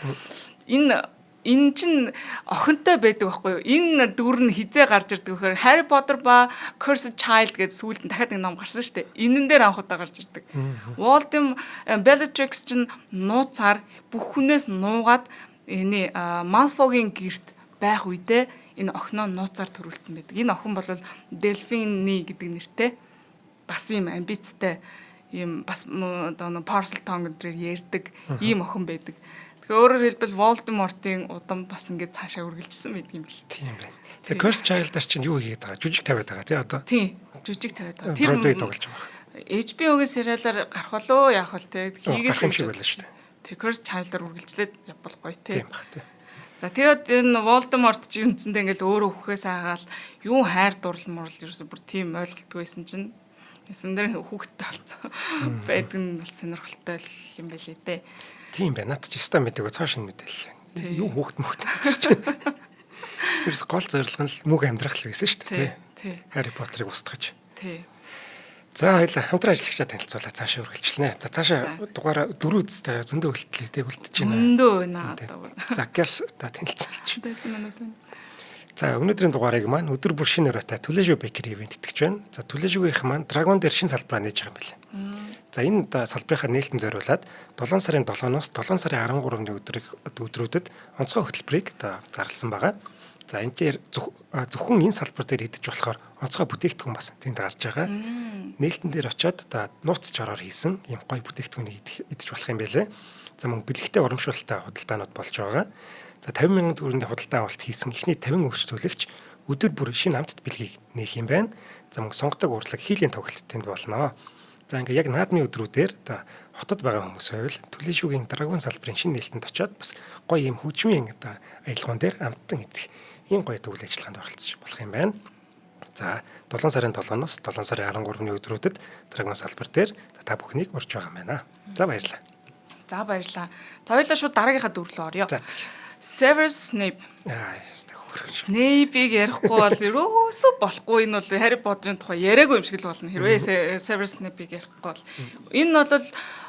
Энэ чин охинтой байдаг байхгүй юу? Энэ дүр нь хизээ гарч ирдэг вэхээр Harry Potter ба Cursed Child гэдэг сүүлд нь дахиад нэг ном гарсан шүү дээ. Энэн дээр анх удаа гарч ирдэг. Voldemort, Bellatrix чинь нууцаар бүх хүнээс нуугаад энэ Malfoy-гийн гэрт байх үедээ энэ охиноо нууцаар төрүүлсэн байдаг. Энэ охин бол Delphine гэдэг нэртэй. Бас ийм амбицтай, ийм бас одоо нэг Parseltongue гэдрээр ярьдаг ийм охин байдаг. Тэгэхээр өөрөөр хэлбэл Voldemort-ын удам бас ингээд цаашаа үргэлжилсэн байдаг юм бэл. Тийм байна. Тэгээ Cursed Child-аар чинь юу хийгээд байгаа? Жүжиг тавиад байгаа тий одоо. Тийм, жүжиг тавиад байгаа. Тэр Broadway тоглож байгаа. HBO-гийн сериалаар гарах болоо яах вэ те? Хийгээс юм шиг байлаа шүү дээ. Тэг Cursed Child-аар үргэлжлээд явбал гоё те. Тийм бах тий. За, тэгээд энэ Voldemort чи үндсэндээ ингээл өөрөө үхэхээс айгаал юу хайр дурлал мурал ерөөсө бүр тийм ойлголтгүй байсан чинь эсэм дээр хүүхэдтэй болсон байдаг нь бол сонирхолтой юм байлээ дээ. Тийм байна. Наад чи ста мэдээгүй, цоо шинэ мэдээлэл. Юу хүүхэд мөхт чинь. Ерөөс гол зорилго нь л мөг амьдрах л байсан шүү дээ. Тий. Harry Potter-ыг устгаж. Тий. За, хоёлаа хамтран ажиллагчаа танилцуулаа, цаашаа үргэлжлэнэ. За, цаашаа дугаараа дөрөв үстэй зөндөө үлдлээ тэг үлдэж байна. Зөндөө байна одоо. За, Гялс та танилцуулж. Минут байна. За, өнөөдрийн дугаарыг маань өдөр бүр шинэ оройтой Түлээжүү Bakery ивээн тэтгэж байна. За, Түлээжүүгийнх маань Dragon дээр шинэ салбараа нээж байгаа юм байна. За, энэ одоо салбарынхаа нээлтэн зориулаад 7 сарын 7-оос 7 сарын 13-ны өдрийг өдрүүдэд онцгой хөтөлбөрийг одоо зарласан байгаа. За, энэ дээр зөвхөн энэ салбар дээр идэж болохоор онцгой бүтээгдэхүүн бас тэнд гарч байгаа. Нээлтэн дээр очиод одоо нууц жороор хийсэн ийм гоё бүтээгдэхүүнийг идэж болох юм байлээ. За, мөн бэлэгтэй урамшуулалтай худалдаанууд болж байгаа. За, 50 мянган төгрөгийн худалдаа авалт хийсэн эхний 50 өрсөлдөөгч өдөр бүр шинэ амтд бэлгийг нээх юм байна. За, мөн сонгодог урлаг хийлийн тоглолт тэнд болно. За, ингээ яг наадмын өдрүүдээр одоо хотод байгаа хүмүүс байвал Түлээшүүгийн Dragon салбарын шинэ нээлтэнд очиод бас гоё юм хөгжмийн одоо аялгуун дээр амттан идэх ийм гоё үйл ажиллагаанд оролцож болох юм байна. За, 7 сарын 7-оос 7 сарын 13-ны өдрүүдэд Dragon салбар дээр та бүхнийг урьж байгаа юм байна. За, баярлалаа. За, баярлалаа. За, хоёлаа шууд дараагийнхаа дүр рүү оръё. За. Severus Snape. Аа, ястаа хөөрхөн. Snape-ийг ярихгүй бол ерөөсөө болохгүй. Энэ бол Harry Potter-ын тухай яриаггүй юм шиг л болно. Хэрвээ Severus Snape-ийг ярихгүй бол. Энэ нь бол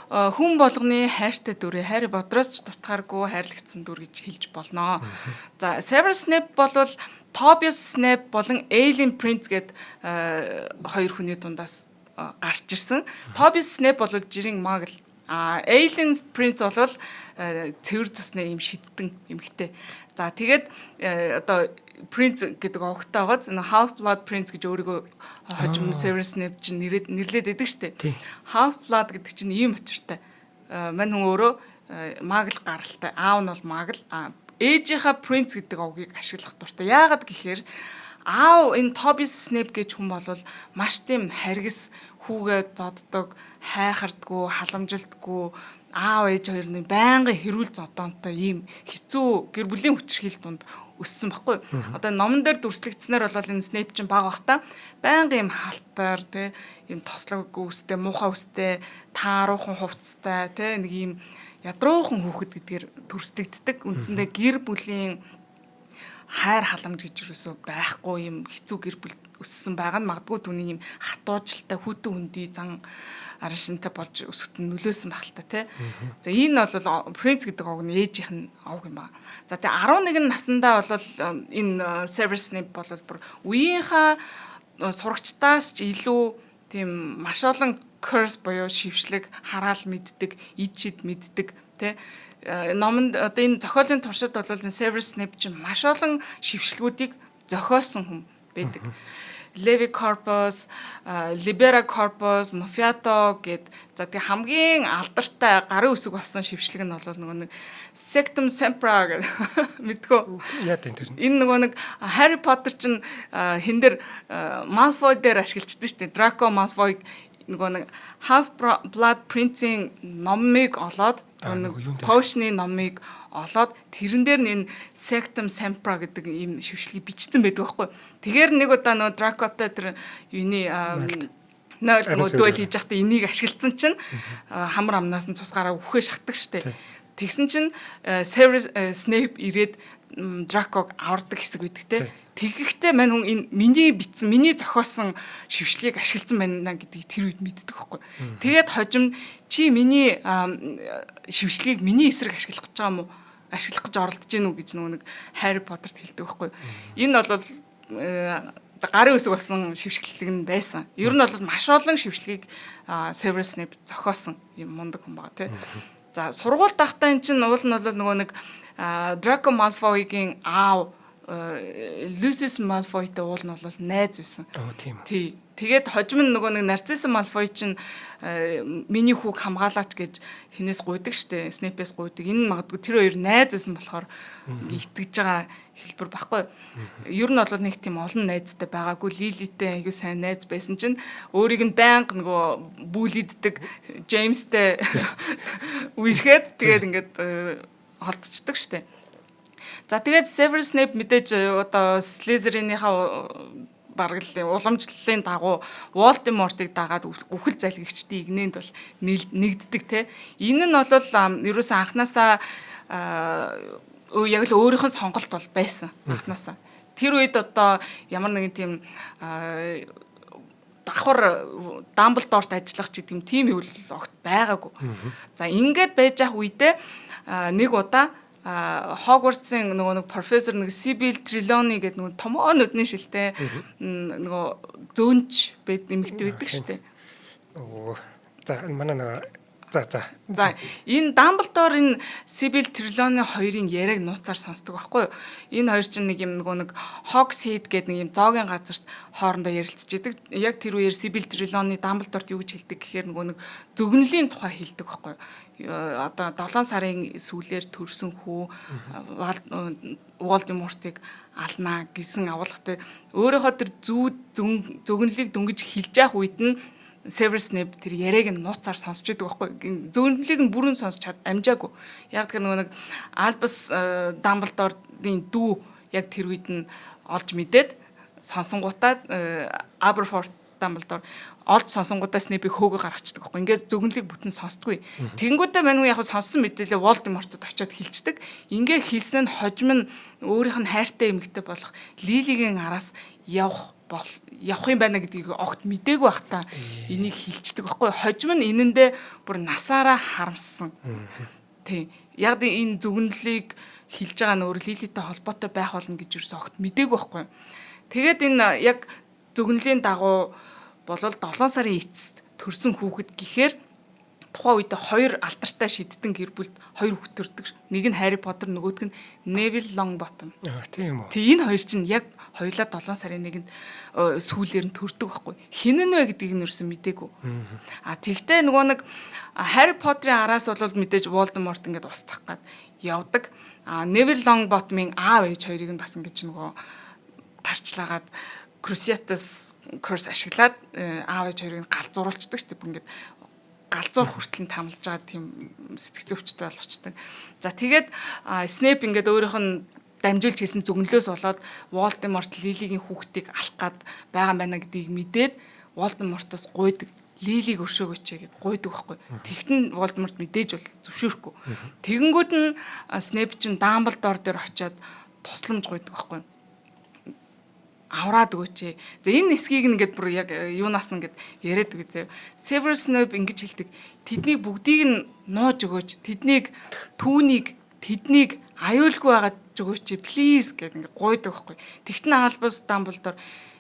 хүн болгоны хайртай дүрээ, Harry Potter-оос ч дутгааргүй хайрлагдсан дүр гэж хэлж болно. За, Severus Snape бол Tobias Snape болон Eileen Prince гээд хоёр хүний дундаас гарч ирсэн. Tobias Snape бол жирийн muggle. А Eileen Prince бол цэвэр цусны юм шидтэн эмэгтэй. За, тэгээд одоо Prince гэдэг овогтой байгааз энэ Half Blood Prince гэж өөрийгөө хожим Severus Snape чинь нэрэд нэрлээд байдаг штэ. Half Blood гэдэг чинь ийм учиртай. Мань хүн өөрөө muggle гаралтай. Аав нь бол muggle. А ээжийнхаа Prince гэдэг овгийг ашиглах дуртай. Яагаад гэхээр аав энэ Tobias Snape гэж хүн бол маш тийм харгас, хүүгээ зоддог, хайхардггүй, халамжилтгүй, аав ээж хоёр нь байнгын хэрүүл зодоонтой ийм хэцүү гэр бүлийн хүчирхийлэл дунд өссөн баггүй. Одоо номон дээр дүрслэгдснээр бол энэ Snape чинь бага байхдаа байнгын юм халтар те, ийм тослог үстэй, муухай үстэй, тааруухан хувцастай те, нэг ийм ядруухан хүүхэд гэдгээр дүрслэгддэг. Үндсэндээ гэр бүлийн хайр халамж гэж юусоо байхгүй юм хэцүү гэр бүл өссөн байгаа нь магадгүй түүний юм хатуужилтай, хүйтэн хүндий зан араншинтай болж өсөхөд нь нөлөөсөн байх л та тий. За, энэ бол Prince гэдэг овг нь ээжийнх нь овг юм байна. За, тэгээ 11 наснда бол энэ Severus Snape бол бүр үеийнхаа сурагчдаас ч илүү тийм маш олон curse буюу шившлэг, хараал мэддэг, ид шид мэддэг тий. Номонд одоо энэ зохиолын туршид бол энэ Severus Snape чинь маш олон шившлгүүдийг зохиосон хүн байдаг. Levicorpus, Liberacorpus, Muffliato гэд. За, тэгээ хамгийн алдартай гарын үсэг болсон шившлэг нь бол нөгөө нэг Sectum Sempra гэдэг мэдгөө. Яа тийм тэр. Энэ нөгөө нэг Harry Potter чинь хин дээр Malfoy дээр ашиглаждаг шүү дээ. Draco Malfoy нөгөө нэг Half Blood Prince-ийн номыг олоод, нэг potion-ы номыг олоод, тэрэн дээр нь энэ Sectum Sempra гэдэг ийм шившлэгийг бичсэн байдаг байхгүй. Тэгэхээр нэг удаа нөгөө Draco-той тэр юуны 0 нөгөө duel хийж байхдаа энийг ашигласан чинь хамар амнаас нь цус гараа үхээ шахдаг штэ. Тэгсэн чинь Severus Snape ирээд Draco-г авардаг хэсэг байдаг те. Тэгэхдээ мань хүн энэ миний бичсэн, миний зохиосон шившлэгийг ашигласан байна гэдгийг тэр үед мэддэг байхгүй. Тэгээд хожим чи миний шившлэгийг миний эсрэг ашиглах гэж байгаа юм уу? Ашиглах гэж оролдож гин үү гэж нөгөө нэг Harry Potter-т хэлдэг байхгүй. Энэ бол гарын үсэг болсон шившгэлэг нь байсан. Ер нь бол маш олон шившлэгийг Severus Snape зохиосон юм мундаг хүн байгаа тий. За, сургууль дахтаа эн чинь уул нь бол нөгөө нэг Draco Malfoy-гийн аав Lucius Malfoy-тай уул нь бол найз байсан. Оо, тийм. Тий. Тэгээд хожим нь нөгөө нэг Нарцисса Малфой чинь миний хүүг хамгаалаач гэж хинээс гуйдаг штэ. Снейпээс гуйдаг. Энэ нь магадгүй тэр хоёр найз байсан болохоор итгэж байгаа хэлбэр баггүй. Ер нь бол нэг тийм олон найзтай байгаагүй. Лилитэй аягүй сайн найз байсан чинь өөрийг нь байнга нөгөө bully ддэг Джеймстэй үерхэд тэгээд ингээд холдчихдаг штэ. За, тэгээд Severus Snape мэдээж одоо Slytherin-ийнхаа бараг л уламжлалын дагуу Voldemort-ыг дагаад үхэл залгигчдын игнэнд бол нэгддэг те. Энэ нь бол ерөөсөн анханасаа яг л өөрийнх нь сонголт бол байсан анханасаа. Тэр үед одоо ямар нэгэн тийм давхар Дамблдорт ажиллах ч гэдэг юм, тийм юу л огт байгаагүй. За, ингээд байж явах үедээ нэг удаа Хогвартсын нөгөө нэг профессор нэг Сибил Трелони гэдэг нөгөө томоо нүдний шилтэй нөгөө зөөнч байд нэмэгтэй байдаг штэ. Оо. За, манай нөгөө за. За, энэ Дамблдор энэ Сибил Трелони хоёрын яриаг нууцаар сонсдог байхгүй юу? Энэ хоёр чинь нэг юм нөгөө нэг Hogshead гэдэг нэг юм зоогийн газарт хоорондоо ярилцж идэг. Яг тэр үеэр Сибил Трелони Дамблдорт юу гэж хэлдэг гэхээр нөгөө нэг зөгнөлийн тухай хэлдэг байхгүй юу? Одоо 7 сарын сүүлээр төрсөн хүү Волдемортыг алнаа гэсэн агуулгатай өөрөөхөө тэр зүү зөгнөлийг дөнгөж хэлж явах үед нь Severus Snape тэр яриаг нь нууцаар сонсч идэг байхгүй. Зөгнөлийг нь бүрэн сонсч чад амжаагүй. Яг тэр нөгөө нэг Albus Dumbledore-ын дүү яг тэр үед нь олж мэдээд сонсонгуудаа Aberforth Dumbledore олж сонсонгуудаа Snape-ийг хөөгөө гаргацдаг байхгүй. Ингээд зөгнөлийг бүтэн сонсдгүй. Тэгэнгүүтээ мань яг сонссон мэдээлэл Voldemort-д очиод хэлцдэг. Ингээ хэлсэн нь хожим нь өөрийнх нь хайртай эмэгтэй болох Лилигийн араас явах бол явах юм байна гэдгийг огт мдээгүй бах та энийг хилчдэг байхгүй. Хожим нь энэндээ бүр насаараа харамссан. Тий. Яг энэ зөгнөлийг хилж байгаа нь өөр Лилитэй холбоотой байх болно гэж юусэн огт мдээгүй байхгүй. Тэгээд энэ яг зөгнөлийн дагуу болол 7 сарын эцэст төрсэн хүүхэд гэхээр тухайн үед хоёр алдартай шидтэн гэр бүлд хоёр хүүхэд төрдөг. Нэг нь Harry Potter, нөгөөх нь Neville Longbottom. Аа, тийм үү. Тэг, энэ хоёр чинь яг хоёулаа 7 сарын нэгэнд сүүлээр нь төрдөг байхгүй. Хэн нь вэ гэдгийг нь ерөөсөн мдээгүй. А тэгтээ нөгөө нэг Harry Potter-ын араас бол мэдээж Voldemort ингээд устгах гад явдаг. А Neville Longbottom-ын аав ээж хоёрыг нь бас ингэж нөгөө тарчлагаад Cruciatus curse ашиглаад аав ээж хоёрыг нь галзууруулцдаг шүү дээ. Ингээд галзуур хүртэл нь тамлаж байгаа тийм сэтгэц өвчтэй болгочдөг. За, тэгээд Снейп ингээд өөрийнх нь дамжуулж хийсэн зөгнөлөөс болоод Волдеморт Лилигийн хүүхдийг алах гад байгаа юм байна гэдгийг мэдээд Волдемортоос гуйдаг. Лилиг өршөөгөөч гэд гуйдаг байхгүй. Тэгтэн Волдеморт мэдээж бол зөвшөөрөхгүй. Тэгэнгүүт нь Снейп чинь Дамблдор дээр очиод тусламж гуйдаг байхгүй, авраад өгөөч. За, энэ хэсгийг ингээд бүр яг юунаас нь ингээд яриад өгөө заяа. Severus Snape ингэж хэлдэг. Тэднийг бүгдийг нь нууж өгөөч. Тэднийг түүнийг тэднийг аюулгүй байгаад өгөөч, please гэд ингээд гуйдаг байхгүй. Тэгтэн Albus Dumbledore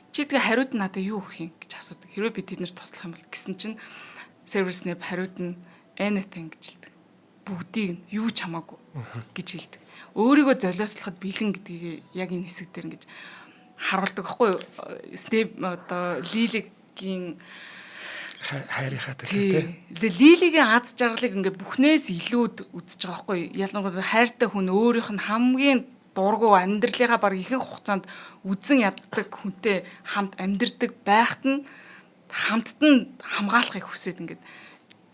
чи тэгээ хариуд нь надад юу өгөх юм гэж асуудаг. Хэрвээ би тэднэрт туслах юм бол гэсэн чинь Severus Snape хариуд нь anything гэж хэлдэг. Бүгдийг нь, юу ч хамаагүй гэж хэлдэг. Өөрийгөө золиослоход бэлэн гэдгийг яг энэ хэсэг дээр ингэж харуулдаг байхгүй юу? Снейп одоо Лилигийн хайрынхаа төлөө тий. Тэгээ Лилигийн аз жаргалыг ингээ бүхнээс илүүд үзэж байгаа байхгүй юу? Ялангуяа хайртай хүн өөрийнх нь хамгийн дургу амьдралынхаа баг ихэнх хугацаанд үзэн яддаг хүнтэй хамт амьдардаг байхад нь хамтд нь хамгаалахыг хүсээд ингээд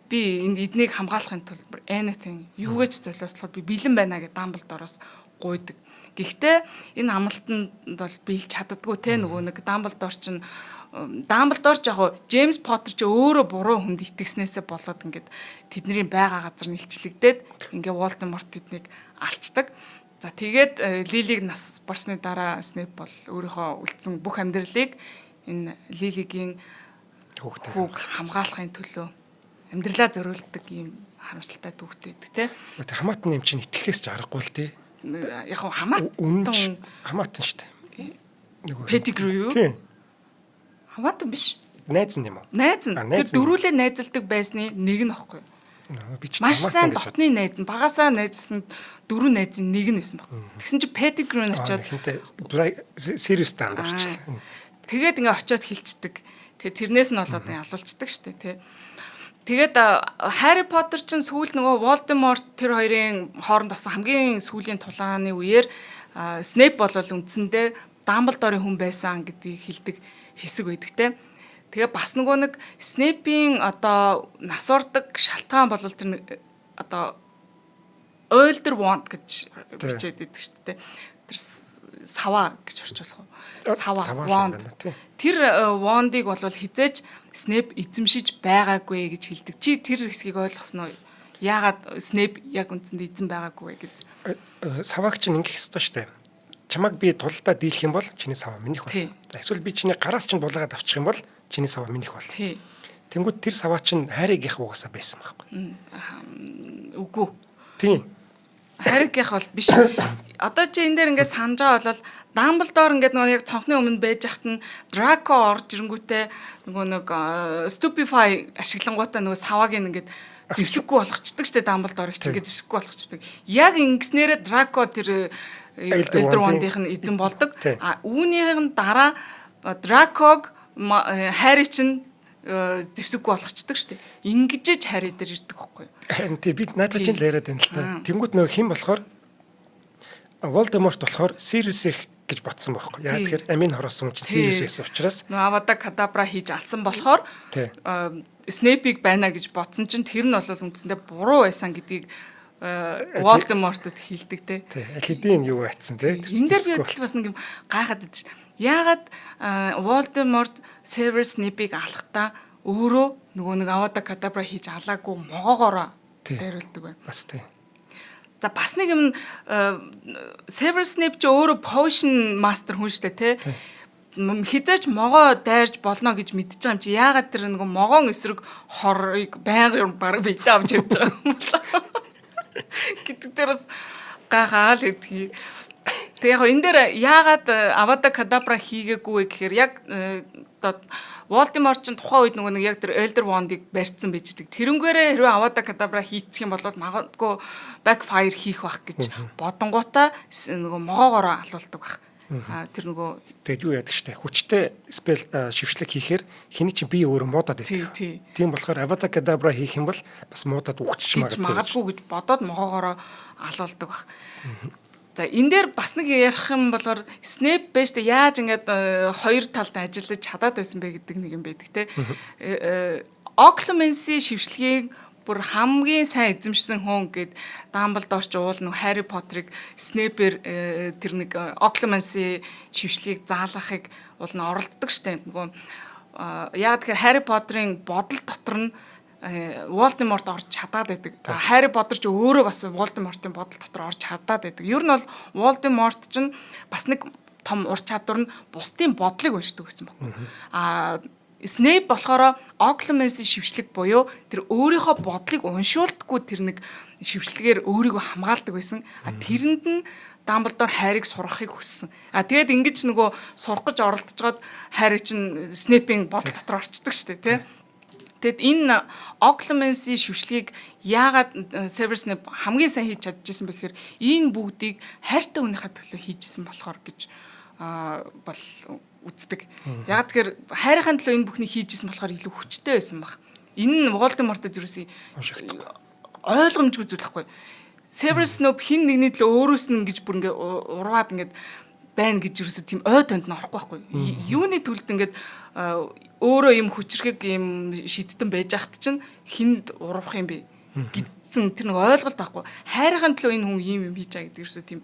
би энэ эднийг хамгаалахын тулд anything, юугээ ч золиослоход би бэлэн байна гэж Дамблдороос гуйдаг. Гэхдээ энэ амлалтанд бол биелж чаддаггүй те, нөгөө нэг Дамблдор чинь, Дамблдор ч яг Джеймс Поттер ч өөрөө буруу хүнд итгэснээсээ болоод ингээд тэдний байгаа газар нь илчлэгдээд ингээ Волдеморт тэднийг алчдаг. За, тэгээд Лилиг нас барсны дараа Снейп бол өөрийнхөө үлдсэн бүх амьдралыг энэ Лилигийн хүүхдээ хүүг хамгаалахын төлөө амьдралаа зориулдаг ийм харамсалтай түүхтэй байдаг те. Тэг, хамаатан юм чинь итгэхээс ч аргагүй л тий. Яг хав хамаатан Үнэн хамаатан шүү дээ. Нөгөө Pettigrew юу? Тийм. Хамаатан биш. Найз нь юм уу? Найз нь. А, Тэр найз нь. дөрүүлээ найзалдаг байсны нэг нь аахгүй. Би ч Маш сайн хамаатан гэж дотны найз нь, багасаа найзсан дөрвөн найзын нэг нь байсан баг. Тэгсэн чинь Pettigrew нь очиод хинтээ Sirius-тай андуурчлаа. Тэгээд ингээ очиод хилчдэг. Тэгээ тэрнээс нь болоод ялуулцдаг штэ тий. Тэгээд Харри Поттер чинь сүүл нөгөө Волдеморт тэр хоёрын хооронд болсон хамгийн сүүлийн тулааны үеэр Снейп бол үндсэндээ Дамблдорын хүн байсан гэдгийг хэлдэг хэсэг байдаг те. Тэгээ бас нөгөө нэг Снейпийн одоо нас ордог шалтгаан бол тэр одоо Elder Wand гэж бичээд идэг шүү дээ. Тэр саваа гэж орчуулах уу? Саваа wand. Тэр wand-ыг бол хизээч Снейп эзэмшиж байгаагүй гэж хэлдэг. Чи тэр хэсгийг ойлгосон уу? Яагаад Снейп яг үндсэндээ эзэн байгаагүй вэ гэж. Савааг чинь ингэх ёстой шүү дээ. Чамайг би тулдаа дийлэх юм бол чиний саваа минийх бол. Эсвэл би чиний гараас чинь булаагаад авчих юм бол чиний саваа минийх бол. Тэнгүүд тэр саваа чинь Харригийнх угаасаа байсан байхгүй. Үгүй. Тийм. Харригийнх бол биш. Одоо чи энэ дээр ингээд санаж байгаа бол Дамблдор ингээд нөгөө яг цонхны өмнө байж хат нь Драко орж ирэнгүүтээ нөгөө нэг Stupefy ашиглангуудаа нөгөө савааг ингээд зэвсэггүй болгочдөг штэ, Дамблдорыг чи ингээд зэвсэггүй болгочдөг. Яг ингэснээрээ Драко тэр Elder Wand-ийн эзэн болдог. А үүнийх нь дараа Драког Харри чинь зэвсэггүй болгочдөг штэ. Ингэж Харри дээр ирдэг байхгүй юу? Харин тий, би надад чинь л яриад байна л та. Тэнгүүд нөгөө хэн болохоор Волдеморт болохоор Сириус их гэж бодсон байхгүй. Яг тэгэхээр амийн хороосон хүн чинь Сириус байсан учраас нөгөө Авада Кадабра хийж алсан болохоор Снейпийг байна гэж бодсон чинь тэр нь бол үндсэндээ буруу байсан гэдгийг Волдемортод хэлдэг те. Тий. Аль хэдийн юу айтсан те. Энэ дээр би бас нэг юм гайхаад байдаг ш. Яагаад Волдеморт Severus Snape-ийг алахдаа өөрөө нөгөө нэг Авада Кадабра хийж алаагүй могоогоороо дайруулдаг вэ? Бас тий. За, бас нэг юм, Severus Snape ч өөрөө potion master хүн шүү дээ те. Хизээч могоо дайрж болно гэж мэдчихэж байгаа юм чи яагаад тэр нөгөө могоон эсрэг хорыг байнга баг биедээ авч явж байгаа юм бол гэдэг дээр бас гайхаал гэдгийг. Тэг яг энэ дээр яагаад Авада Кадабра хийгээгүй вэ гэхээр яг одоо Волдеморт ч тухайн үед нөгөө нэг яг тэр Elder Wand-ыг барьцсан байж гэдэг. Тэрнгээрээ хэрвээ Авада Кадабра хийчих юм бол магадгүй backfire хийх байх гэж бодонгуудаа нөгөө могоогоороо алуулдаг байх. А тэр нөгөө Тэгээд юу яадаг штэ, хүчтэй spell шившлэг хийхээр хиний чинь бие өөрөө муудаад байдаг. Тийм болохоор Avada Kedavra хийх юм бол бас муудаад үхчих магадгүй. Магадгүй гэж бодоод могоогоороо алуулдаг байх. За, энэ дээр бас нэг ярих юм болохоор Снейп байж та яаж ингээд хоёр талд ажиллаж чадаад байсан бэ гэдэг нэг юм байдаг те. Occlumency шившлэгийг бүр хамгийн сайн эзэмшсэн хүн гэд Дамблдор ч уул нэг Харри Поттерыг Снейпер тэр нэг Occlumency шившлэгийг заалгахыг уул нь оролддог штэ. Нөгөө яагаад тэгэхээр Харри Поттерын бодол дотор нь Волдеморт орж чадаад байдаг. Харри Поттер ч өөрөө бас Волдемортын бодол дотор орж чадаад байдаг. Ер нь бол Волдеморт ч бас нэг том ур чадвар нь бусдын бодлыг уншдаг гэсэн байхгүй. А Снейп болохоор Occlumency шившлэг буюу тэр өөрийнхөө бодлыг уншуулдаггүй тэр нэг шившлэгээр өөрийгөө хамгаалдаг байсан. А тэрэнд нь Дамблдор Харриг сургахыг хүссэн. А тэгээд ингэж нөгөө сурах гэж оролдож Харри чинь Снейпийн бодол дотор орчдөг шүү дээ, тий. Тэгэд энэ Occlumency шившлэгийг яагаад Severus Snape хамгийн сайн хийж чадчихсан бэ гэхээр энэ бүгдийг хайртай хүнийхээ төлөө хийжсэн болохоор гэж бол үздэг. Яг тэгэхээр хайрынхаа төлөө энэ бүхнийг хийжсэн болохоор илүү хүчтэй байсан баг. Энэ нь Voldemort-д юусэн ойлгомжгүй зүйл байхгүй. Severus Snape хин нэгний төлөө өөрөөс нь ингэж бүр ингээ урваад ингээд байна гэж юусэн тийм ой тонд нь орохгүй байхгүй. Юуны төлд ингээд өөрөө юм хүчрхэг юм шидтэн байж хат чинь хинд урвах юм бэ гэдсэн тэр нэг ойлголт байхгүй. Хайрынхаа төлөө энэ хүн ийм юм хийж байгаа гэдэг юусэн тийм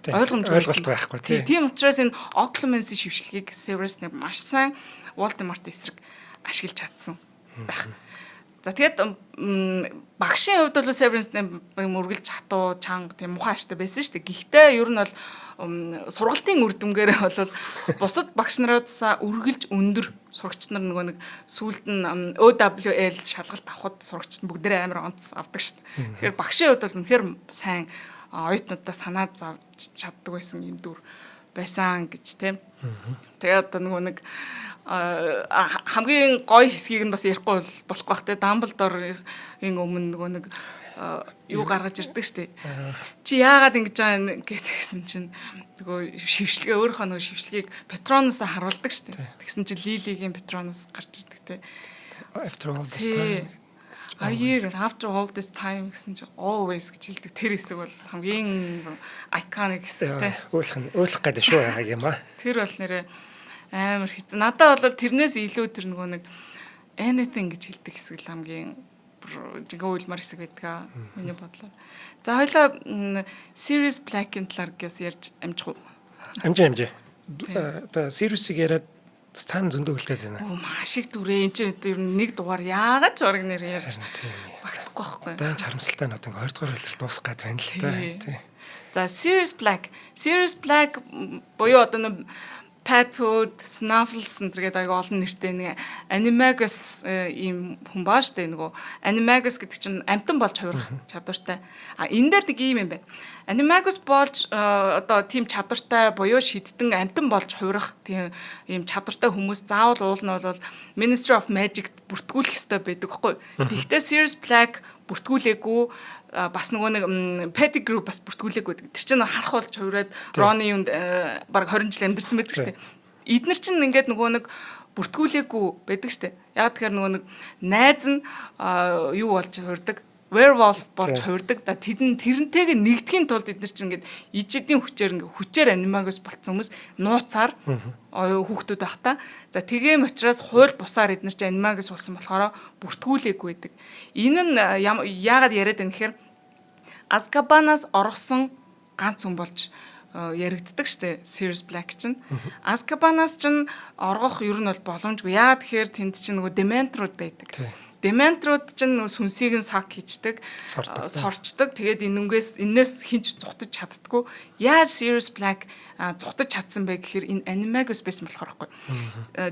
ойлгомжгүй ойлголт байхгүй. Тийм. Тийм учраас энэ Occlumency шившлэгийг Severus Snape маш сайн Voldemort эсрэг ашиглаж чадсан байх. За, тэгээд багшийн хувьд бол Severus Snape үргэлж хатуу, чанга, тийм мухай аштай байсан шүү дээ. Гэхдээ ер нь бол сургалтын үр дүнгээр бол бусад багш нараас үргэлж өндөр сурагч нар нөгөө нэг сүүлд нь OWL шалгалт авахд сурагчид нь бүгдээрээ амар онц авдаг шүү дээ. Тэгэхээр багшийн хувьд бол үнэхээр сайн оюутнуудаа санаа зовж чаддаг байсан юм дүр байсан гэж тийм. Тэгээд одоо нөгөө нэг хамгийн гоё хэсгийг нь бас ярихгүй болохгүй бах те. Дамблдорын өмнө нөгөө нэг Юу гаргаж ирдэг штэ. Чи яагаад ингэж байгаа юм гэдгсэн чинь нөгөө шившлэгээ, өөрийнхөө нөгөө шившлэгийг Патронусаа харуулдаг штэ. Тэгсэн чинь Лилигийн Патронус гарч ирдэг те. After all this time. Are you after all this time гэсэн чинь always гэж хэлдэг. Тэр хэсэг бол хамгийн iconic хэсэг те. Өөлөх нь өөлөх гэдэг шүү яг юм аа. Тэр бол нэрээ амар хэцүү. Надад бол тэрнээс илүү тэр нөгөө нэг anything гэж хэлдэг хэсэг л хамгийн жинхэнэ уйлмаар хэсэг байдаг миний бодлоор. За, хоёлаа Sirius Black-ийн талаар гэс ярьж амжих уу? Амжи, амжи. Одоо Sirius-ыг яриад цаана зөндөө үлдээд байна. Оо, маш их дүрээ. Энд чинь ер нь нэг дугаар яагаад ч ураг нэр ярьж багтахгүй байхгүй. Одоо энэ харамсалтай нь одоо ингээ 2 дугаар улирал дуусах гээд байна л та. Тий. За, Sirius Black. Sirius Black буюу одоо нэг Padfoot, Snuffles энэ гэдэг аяга олон нэртэй нэг Animagus ийм хүн баа штэ. Нөгөө Animagus гэдэг чинь амьтан болж хувирах чадвартай. А энэ дээр нэг ийм юм байна. Animagus болж одоо тийм чадвартай буюу шидтэн амьтан болж хувирах тийм ийм чадвартай хүмүүс заавал уул нь бол Ministry of Magic бүртгүүлэх ёстой байдаг байхгүй. Тэгэхдээ Sirius Black бүртгүүлээгүй, бас нөгөө нэг Pettigrew бас бүртгүүлээгүй. Тэр чинь харах болж хувираад Ron-ы юунд баг 20 жил амьдэрсэн байдаг шүү дээ. Эднэр чинь ингээд нөгөө нэг бүртгүүлээгүй байдаг шүү дээ. Яг тэгэхээр нөгөө нэг найз нь юу болж хувирдаг, werewolf болж хувирдаг. Да тэдэн тэрнтэйг нэгдэхийн тулд эднэр чинь ингээд ижидийн хүчээр, ингээд хүчээр animagus болцсон хүмүүс нууцаар хүүхдүүд байх та. За, тэгээм учраас хууль бусаар эднэр чинь animagus болсон болохоор бүртгүүлээгүй байдаг. Энэ нь яагаад яриад байна гэхээр Азкабанаас оргосон ганц хүн болж яригддаг штэ Sirius Black чинь. Azkaban-аас чинь оргох ер нь бол боломжгүй. Яагаад тэгэхээр тэнд чинь нөгөө дементрууд байдаг. Дементрууд чинь нөгөө сүнсийг нь suck хийчдэг, сорчдог. Тэгээд энэнгээс энээс хинч зугтаж чаддаггүй. Яаж Sirius Black зугтаж чадсан бэ гэхээр энэ Animagus байсан болохоор байхгүй.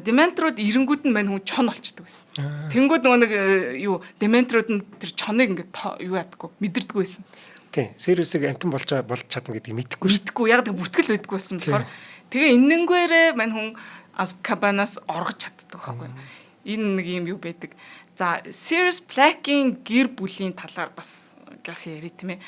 Дементрууд эренгүүд нь мань хүн чон олчдөг байсан. Тэнгүүд нөгөө нэг юу дементрууд нь тэр чоныг ингээд юу ядаггүй, мэдэрдэггүй байсан. Тийм. Sirius-ыг амьтан болж чадна гэдгийг мэдэхгүй шүү. Мэдэхгүй. Яг тэг бүртгэл байдаггүй байсан болохоор тэгээ энэнгээрээ мань хүн Azkaban-аас оргож чаддаг байхгүй. Энэ нэг юм юу байдаг. За, Sirius Black-ийн гэр бүлийн талаар бас газ ярив, тийм ээ.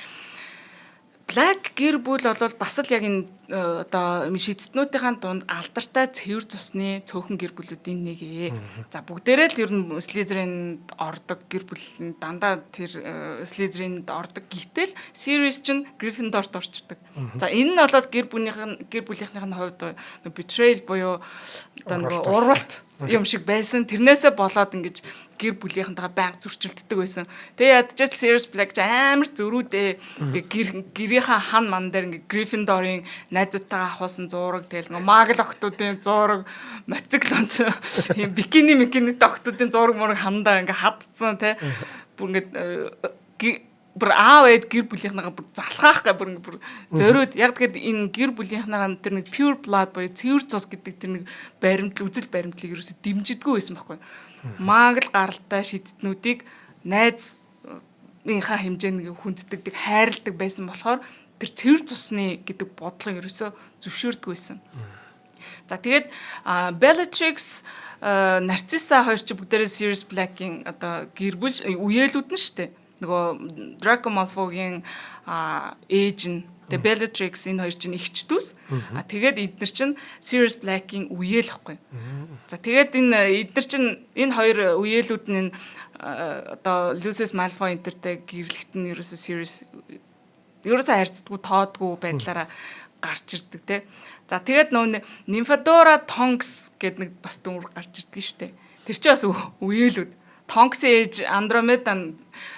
Black гэр бүл бол бас л яг энэ одоо шидтнүүдийн дунд алдартай цэвэр цусны цөөхөн гэр бүлүүдийн нэг ээ. За, бүгдээрээ л ер нь Slytherin-д ордог гэр бүл нь дандаа тэр Slytherin-д ордог. Гэтэл Sirius чинь Gryffindor-т орчдөг. За, энэ нь болоод гэр бүлийнхний нь хувьд betrayal буюу одоо нөгөө урвалт юм шиг байсан. Тэрнээсээ болоод ингэж гэр бүлийнхэнтэйгээ байнга зөрчилддөг байсан. Тэгээ ядчил Sirius Black ч амар зөрүүдээ. Ингээ гэр гэрийнхаа хан ман дээр ингээ Gryffindor-ын найзуудтайгаа авахсан зураг, тэгэл ингээ muggle охтуудын зураг, мотоцикл онц юм бикини микинитэй охтуудын зураг мураг хандаа ингээ хадцсан те. Бүр ингээ бүр аав ээж гэр бүлийнхнийгаа бүр залхаах га бүр бүр зориуд. Яг тэгэхээр энэ гэр бүлийнхнийгаа тэр нэг pure blood буюу цэвэр цус гэдэг тэр нэг баримтлал, үзэл баримтлалыг ерөөсө дэмжидэггүй байсан байхгүй. Muggle гаралтай шидтнүүдийг найзынхаа хэмжээнд хүнддэг, хайрладаг байсан болохоор тэр цэвэр цусны гэдэг бодлого ерөөсө зөвшөөрдөг байсан. За, тэгээд Bellatrix, Narcissa хоёр чи бүгдээрээ Sirius Black-ийн одоо гэр бүл үеэлүүд нь шүү дээ. Нөгөө Draco Malfoy-гийн ээж нь, тэгээ Bellatrix, энэ хоёр чинь эгч дүүс. А тэгээд эднэр чинь Sirius Black-ийн үеэл ихгүй. За, тэгээд энэ эднэр чинь энэ хоёр үеэлүүд нь одоо Lucius Malfoy энтертэй гэрлэхт нь ерөөсө Sirius ерөөсө харьцдаггүй, тоодгүй байдлаараа гарч ирдэг те. За, тэгээд нөө Nymphadora Tonks гэдэг нэг бас дүр гарч ирдэг шүү дээ. Тэр чинь бас үеэлүүд. Tonks ээж Andromeda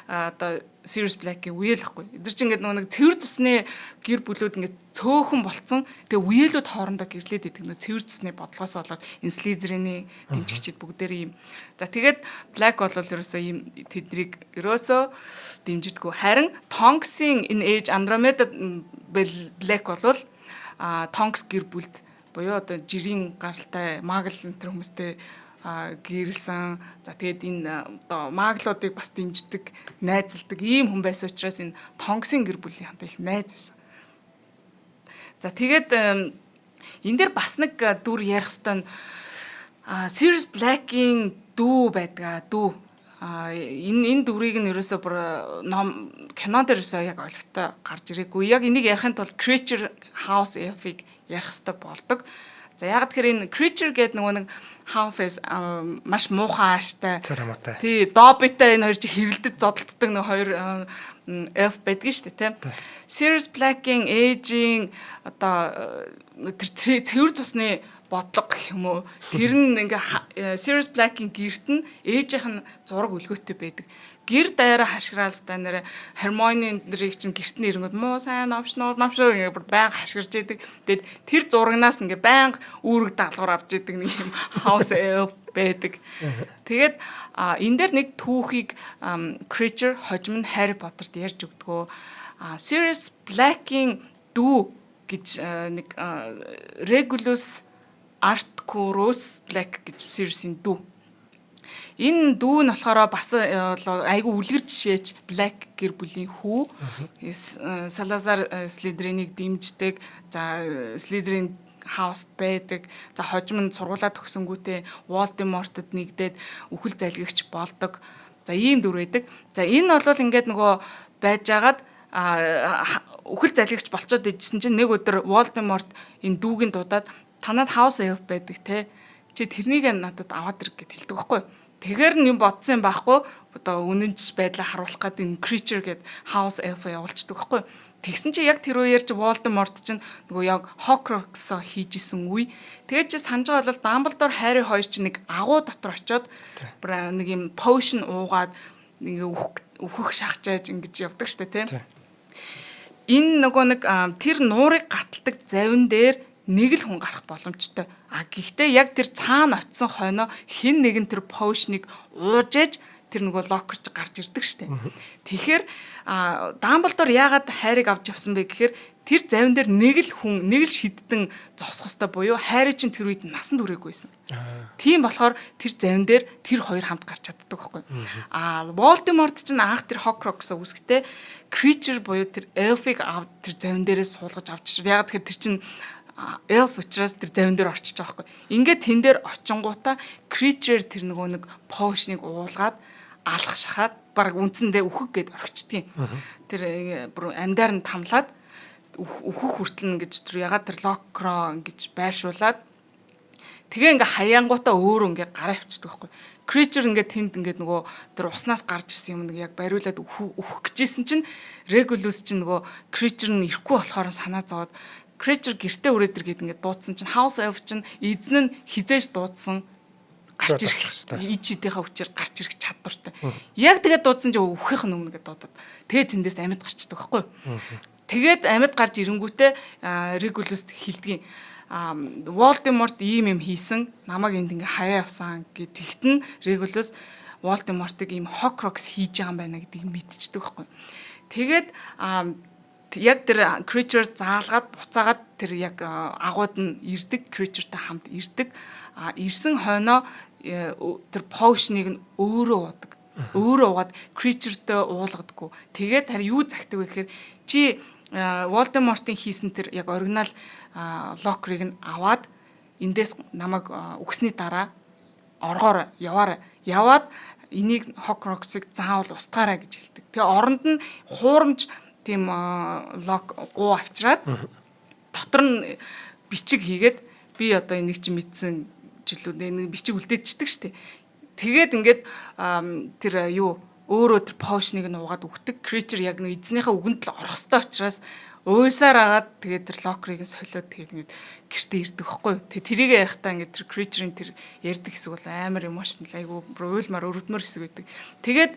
одоо Sirius Black-ийн үеэл ихгүй. Эдгээр чинь ингээд нөгөө нэг цэвэр цусны гэр бүлүүд ингээд цөөхөн болцсон. Тэгээ үеэлүүд хоорондоо гэрлээд идэг, нөгөө цэвэр цусны бодлогоос болоод энэ Slytherin-ий дэмжигчид бүгдээр ийм. За, тэгээд Black бол ерөөсөө ийм тэднийг ерөөсөө дэмжидэггүй. Харин Tonks-ийн энэ ээж Andromeda Black бол Tonks гэр бүлд буюу одоо жирийн гаралтай muggle энэ тэр хүмүүстэй гэрэлсэн. За, тэгээд энэ одоо muggle уудыг бас дэмждэг, найзалдаг ийм хүн байсан учраас энэ Tonks-ын гэр бүлийн хамт их найз байсан. За, тэгээд энэ дээр бас нэг дүр ярих хэвээр нь Sirius Black-ийн дүү байдаг. Дүү. Энэ дүрийг нь ерөөсөө бүр ном кинон дээр ерөөсөө яг ойлгохтой гарч ирээгүй. Яг энийг ярихын тулд Creature House Elf-ыг ярих хэрэгтэй болдог. За, яг тэгэхээр энэ Creature гэдэг нөгөө нэг House маш муухай ааштай. Царамуутай. Тий, Dobby-тай энэ хоёр чи хэрэлдэж зодолддог нэг хоёр elf байдгийн шүү дээ, тий. Sirius Black-ийн ээжийн одоо тэр цэвэр цусны бодлого гэх юм уу. Тэр нь ингээ Sirius Black-ийн герт нь ээжийнх нь зураг өлгөөтэй байдаг. Гэр даяараа хашгираал ста нэрэ Hermione нэрийг чинь герт нь ирэнгүүт муу сайн овшноор мавшноор ингээ бүр байнга хашгирч идэг. Тэгээд тэр зурагнаас ингээ байнга үүрэг даалгавар авч идэг нэг юм house elf байдаг. Тэгээд энэ дээр нэг түүхийг Creature хожим нь Harry Potter-т ярьж өгдгөө. Sirius Black-ийн дүү гэж нэг Regulus Arcturus Black гэж Sirius-ийн дүү. Энэ дүү нь болохоор бас айгүй үлгэр жишээч Black гэр бүлийн хүү. Салазар Slytherin-ийг дэмждэг. За, Slytherin house байдаг. За, хожим нь сургуулаа төгсөнгүүтээ Voldemort-д нэгдээд үхэл залгигч болдог. За, ийм дүр байдаг. За, энэ бол ингээд нөгөө байж агаад үхэл залгигч болцоод ижсэн чинь нэг өдөр Voldemort энэ дүүгийн дуудаад, "Танад house elf байдаг те. Чи тэрнийг надад аваад ир" гэд хэлдэг байхгүй. Тэгэхээр нь юм бодсон юм байхгүй. Одоо үнэнч байдлаа харуулах гээд энэ Creature гэд house elf явуулчихдаг байхгүй. Тэгсэн чи яг тэр үеэр чи Voldemort чинь нөгөө яг Horcrux хийж исэн үе. Тэгээд чи санаж байгаа бол Dumbledore, Harry хоёр чи нэг агуу дотор очиод нэг юм potion уугаад нэг өөхөх шахажааж ингэж явдаг штэ, тийм. Энэ нөгөө нэг тэр нуурыг гаталдаг завин дээр нэг л хүн гарах боломжтой. А гэхдээ яг тэр цаана очисон хойноо хэн нэгэн тэр potion-ыг ууж ээж тэр нөгөө locker ч гарч ирдэг штэ. Тэгэхээр Дамблдор яагаад Харриг авч явсан бэ гэхээр тэр завин дээр нэг л хүн, нэг л шидтэн зогсох ёстой буюу Харри чинь тэр үед насанд хүрээгүйсэн. Тийм болохоор тэр завин дээр тэр хоёр хамт гарч чаддаг байхгүй. Волдеморт чинь анх тэр Horcrux үүсгэхдээ Creature буюу тэр elf-ыг ав тэр завин дээрээ суулгаж авч. Яг тэгэхээр тэр чинь elf учраас тэр завин дээр орчиж байгаа байхгүй. Ингээд тэн дээр очингуудаа Creature тэр нөгөө нэг potion-ыг уулгаад алах шахаад баг үндсэндээ үхэг гээд орхичдгийн. Тэр бүр амьдаар нь тамлаад үхэх хүртэл ингэж тэр ягаад тэр locker оо ингэж байршуулад тэгээ ингээ хаяангуудаа өөрөө ингээ гараа авчдаг байхгүй. Creature ингээ тэнд ингээ нөгөө тэр уснаас гарч ирсэн юм нэг яг бариулаад өөхөх гэжсэн чинь Regulus чинь нөгөө Creature нь ирэхгүй болохоор санаа зовоод Creature гэртээ үрээд ир гээд ингээ дуудсан чинь House Elf чинь эзэн нь хизээж дуудсан гарч ирэх ид шидийнхаа хүчээр гарч ирэх чадвартай. Яг тэгээд дуудсан чинь өөхөх нь өмнө гээд дуудаад тэгээд тэндээс амьд гарчдаг байхгүй. Тэгээд амьд гарч ирэнгүүтээ Regulus хэлдгийн, Волдеморт ийм юм хийсэн, намайг энд ингээ хаяа явсан гэд. Тэгтэн Regulus Волдемортыг ийм Horcrux хийж байгаа юм байна гэдгийг мэдчихдэг байхгүй. Тэгээд яг тэр Creature заалгаад буцаагаад тэр яг агууд нь ирдэг, Creature-тай хамт ирдэг. Ирсэн хойноо тэр potion-ыг нь өөрөө уудаг. Өөрөө уугаад Creature-тэй уулгадаггүй. Тэгээд харин юу захдаг вэ гэхээр чи Волдемортын хийсэн тэр яг оригинал locker-ыг нь аваад эндээс намайг өгсөний дараа оргоор яваар яваад энийг Horcrux-ыг заавал устгаарай гэж хэлдэг. Тэгээ оронд нь хуурамч тийм lock гуу авчираад дотор нь бичиг хийгээд, би одоо энийг чи мэдсэн жилүүд нэг бичиг үлдээчдэг штэ. Тэгээд ингээд тэр юу өөрөө тэр potion-ыг нь уугаад өгдөг. Creature яг нэг эзнийхээ үгэнд л орох ёстой учраас уйлсаар агаад тэгээд тэр locker-ыг нь солиод тэгээд ингээд гэртээ ирдэг байхгүй юу. Тэгээд тэрийг ярихдаа ингээд тэр Creature-ын тэр ярьдаг хэсэг бол амар emotional, айгу уйлмаар өрөвдмөр хэсэг байдаг. Тэгээд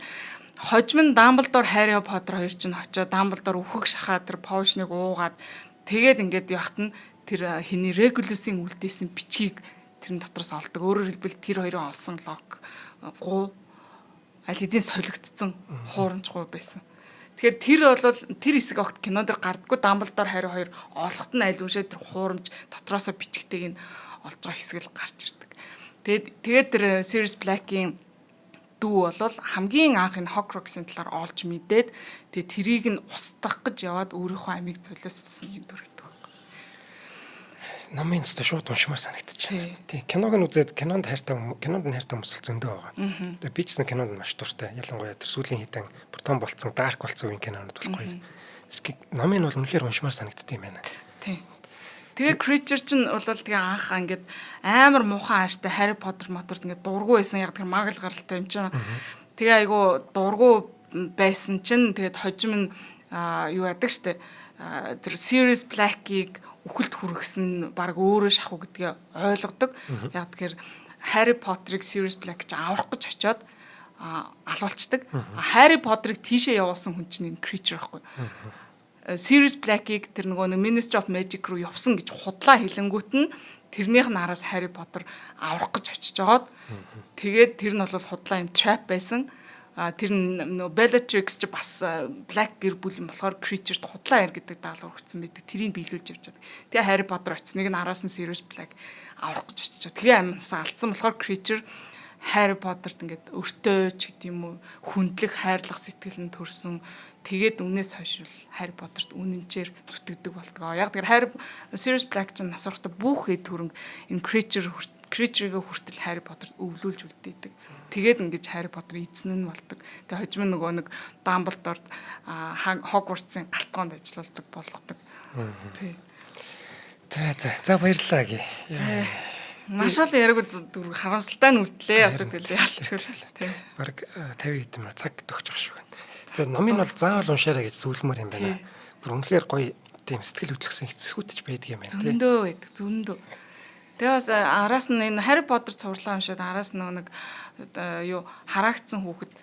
хожим нь Дамблдор, Харри Поттер хоёр чинь очоод Дамблдор үхэх шахаа тэр potion-ыг уугаад тэгээд ингээд явахт нь тэр хиний Регулюсийн үлдээсэн бичгийг тэрэн дотроос олдог. Өөрөөр хэлбэл тэр хоёрын олсон lock гуу аль хэдийн солигдсон хуурамч гуу байсан. Тэгэхээр тэр бол тэр хэсэг огт кинон дэр гардггүй. Дамблдор, Харри хоёр олоход нь аль үшээ тэр хуурамч дотроосоо бичгтэйг нь олж байгаа хэсэг л гарч ирдэг. Тэгээд тэр Sirius Black-ийн дүү бол хамгийн анх энэ Horcrux-ын талаар олж мэдээд тэгээд тэрийг нь устгах гэж яваад өөрийнхөө амийг золиослсон юм дүр гэдэг байна. Номын өстө шууд уншмаар санагдчих. Тий. Киног нь үзээд кинонд хайртай кинонд нь хайртай хүмүүс л зөндөө байгаа. Тэгээ би ч гэсэн кинонд маш дуртай. Ялангуяа тэр сүүлийн хэдэн бүр том болцсон, dark болцсон үеийн кинонууд бол гоё. Номын бол үнэхээр уншмаар санагддаг юм байна. Тий. Тэгээ Creature чинь бол тэгээ анх ингээд амар муухай ааштай Harry Potter моторт ингээд дургу байсан. Яг тэр магал гаралтай юм чинь. Тэгээ айгу дургу байсан чинь тэгээд хожим нь юу яадаг штэ. Тэр Sirius Black-ийг үхэлд хүргэсэн баг өөрөө шахуу гэдгээ ойлгодог. Яг тэгэхээр Harry Potter-ыг Sirius Black ч аврах гэж очиод алуулцдаг. Harry Potter-ыг тийшээ явуулсан хүн чинь энэ Creature байхгүй. Sirius Black-ыг тэр нөгөө нэг Ministry of Magic руу явсан гэж худлаа хэлэнгүүт нь тэрнийх нь араас Harry Potter аврах гэж очиж жоод тэгээд тэр нь бол худлаа юм trap байсан. А тэр нөгөө Bellatrix ч бас Black гэр бүл юм болохоор Creature-д худлаа яар гэдэг даалгавар өгсөн байдаг. Тэрийг биелүүлж явж байгаа. Тэгээ Harry Potter очсныг нь араас нь Sirius Black аврах гэж очиж байгаа. Тэгээ амнасаа алдсан болохоор Creature Harry Potter-т ингээд өртөө ч гэдэг юм уу хүндлэх хайрлах сэтгэл нь төрсөн. Тэгээд үнээс хойш бол Harry Potter-т үнэнчээр зүтгэдэг болдгоо. Яг тэр Harry Sirius Black ч нас барахтаа бүх хэд хөрөнгө энэ Creature-ыг хүртэл Harry Potter-т өвлүүлж үлдээдэг. Тэгээд ингэж Harry Potter эзэн нь болдог. Тэгээ хожим нь нөгөө нэг Dumbledore Hogwarts-ын галтгоонд ажиллаулдаг болгодог. Тий. За за за баярлалаа гээ. За. Маш олон яриаг дүр харамсалтай нь үлдлээ. Одоо тэгэл ялчгүй. Тий. Бараг 50 хэдэн минут цаг төгсөх шиг байна. За номыг бол заавал уншаарай гэж зөвлөмөр юм байна. Бүр үнэхээр гоё тийм сэтгэл хөдлөсөн хэсгүүд ч байдаг юм байна тий. Зөндөө байдаг, зөндөө. Тэгээ бас араас нь энэ Harry Potter цувралаа уншаад араас нөгөө нэг юу хараагдсан хүүхэд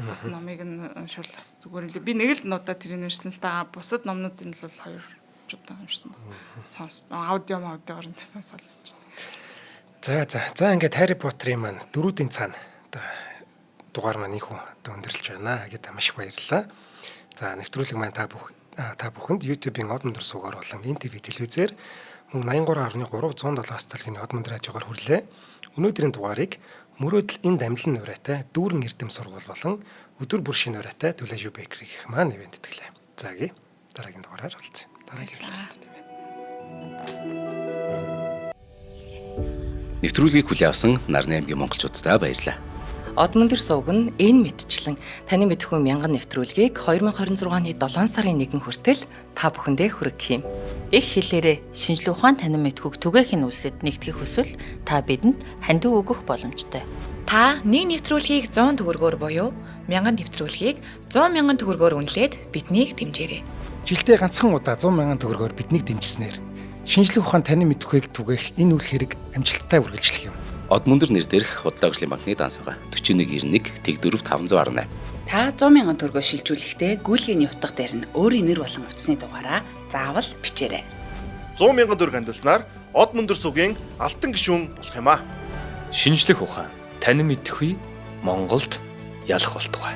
бас номыг нь уншвал бас зүгээр л би нэг л удаа тэрийг уншсан л та, бусад номнуудын л бол хоёр удаа уншсан баг. Сонс аудиогоор нь сонсоол юм чинь. За за за ингээд Harry Potter-ийн маань дөрүүдийн цаана одоо дугаар маань их одоо өндөрлөж байна гэдээ маш их баярлалаа. За нэвтрүүлэг маань та бүхэнд YouTube-ийн Од Өндөр суугаар болон NTV телевизээр мөн 83.3 107 цалгийн Од Өндөр хажуугаар хүрлээ. Өнөөдрийн дугаарыг мөрөөдөл энэ дамлан нурайтай дүүрэн эрдэм сургууль болон өдөр бүр шинэ нурайтай Түлэжүү Бейкери гэх маань ивент тэтгэлээ. За гээ дараагийн дугаараар уулзъя. Дараагийн хэллэлт тийм ээ. Нэвтрүүлгийг хүлээн авсан Нарны аймгийн монголчууддаа баярлалаа. Од Мөндөр сувг нь энэ мэтчлэн таны мэдхүй мянган нэвтрүүлгийг 2026 оны 7 сарын 1 хүртэл та бүхэндээ хүргэх юм. Их хэлээрээ шинжлэх ухаан танин мэдхүйг түгээхийн үлсэд нэгтгэх хүсвэл та бидэнд хандив өгөх боломжтой. Та нэг нэвтрүүлгийг 100 төгрөгөөр буюу 1000 нэвтрүүлгийг 100 мянган төгрөгөөр үнэлээд биднийг дэмжээрэй. Жилдээ ганцхан удаа 100 мянган төгрөгөөр биднийг дэмжснээр шинжлэх ухаан танин мэдхүйг түгээх энэ үйл хэрэг амжилттай үргэлжлэх юм. Од Мөндөр нэр дээрх Худалдаа хөгжлийн банкны данс байгаа. 4191 Тэг4 518. Та 100 мянган төгрөгөөр шилжүүлэхдээ гүйлгээний утга дээр нь өөрийн нэр болон утасны дугаараа заавал бичээрэй. 100 мянган төгрөг хандилснаар Од Мөндөр сувгийн алтан гишүүн болох юм аа. Шинжлэх ухаан танин мэдхүй Монголд ялах болтугай.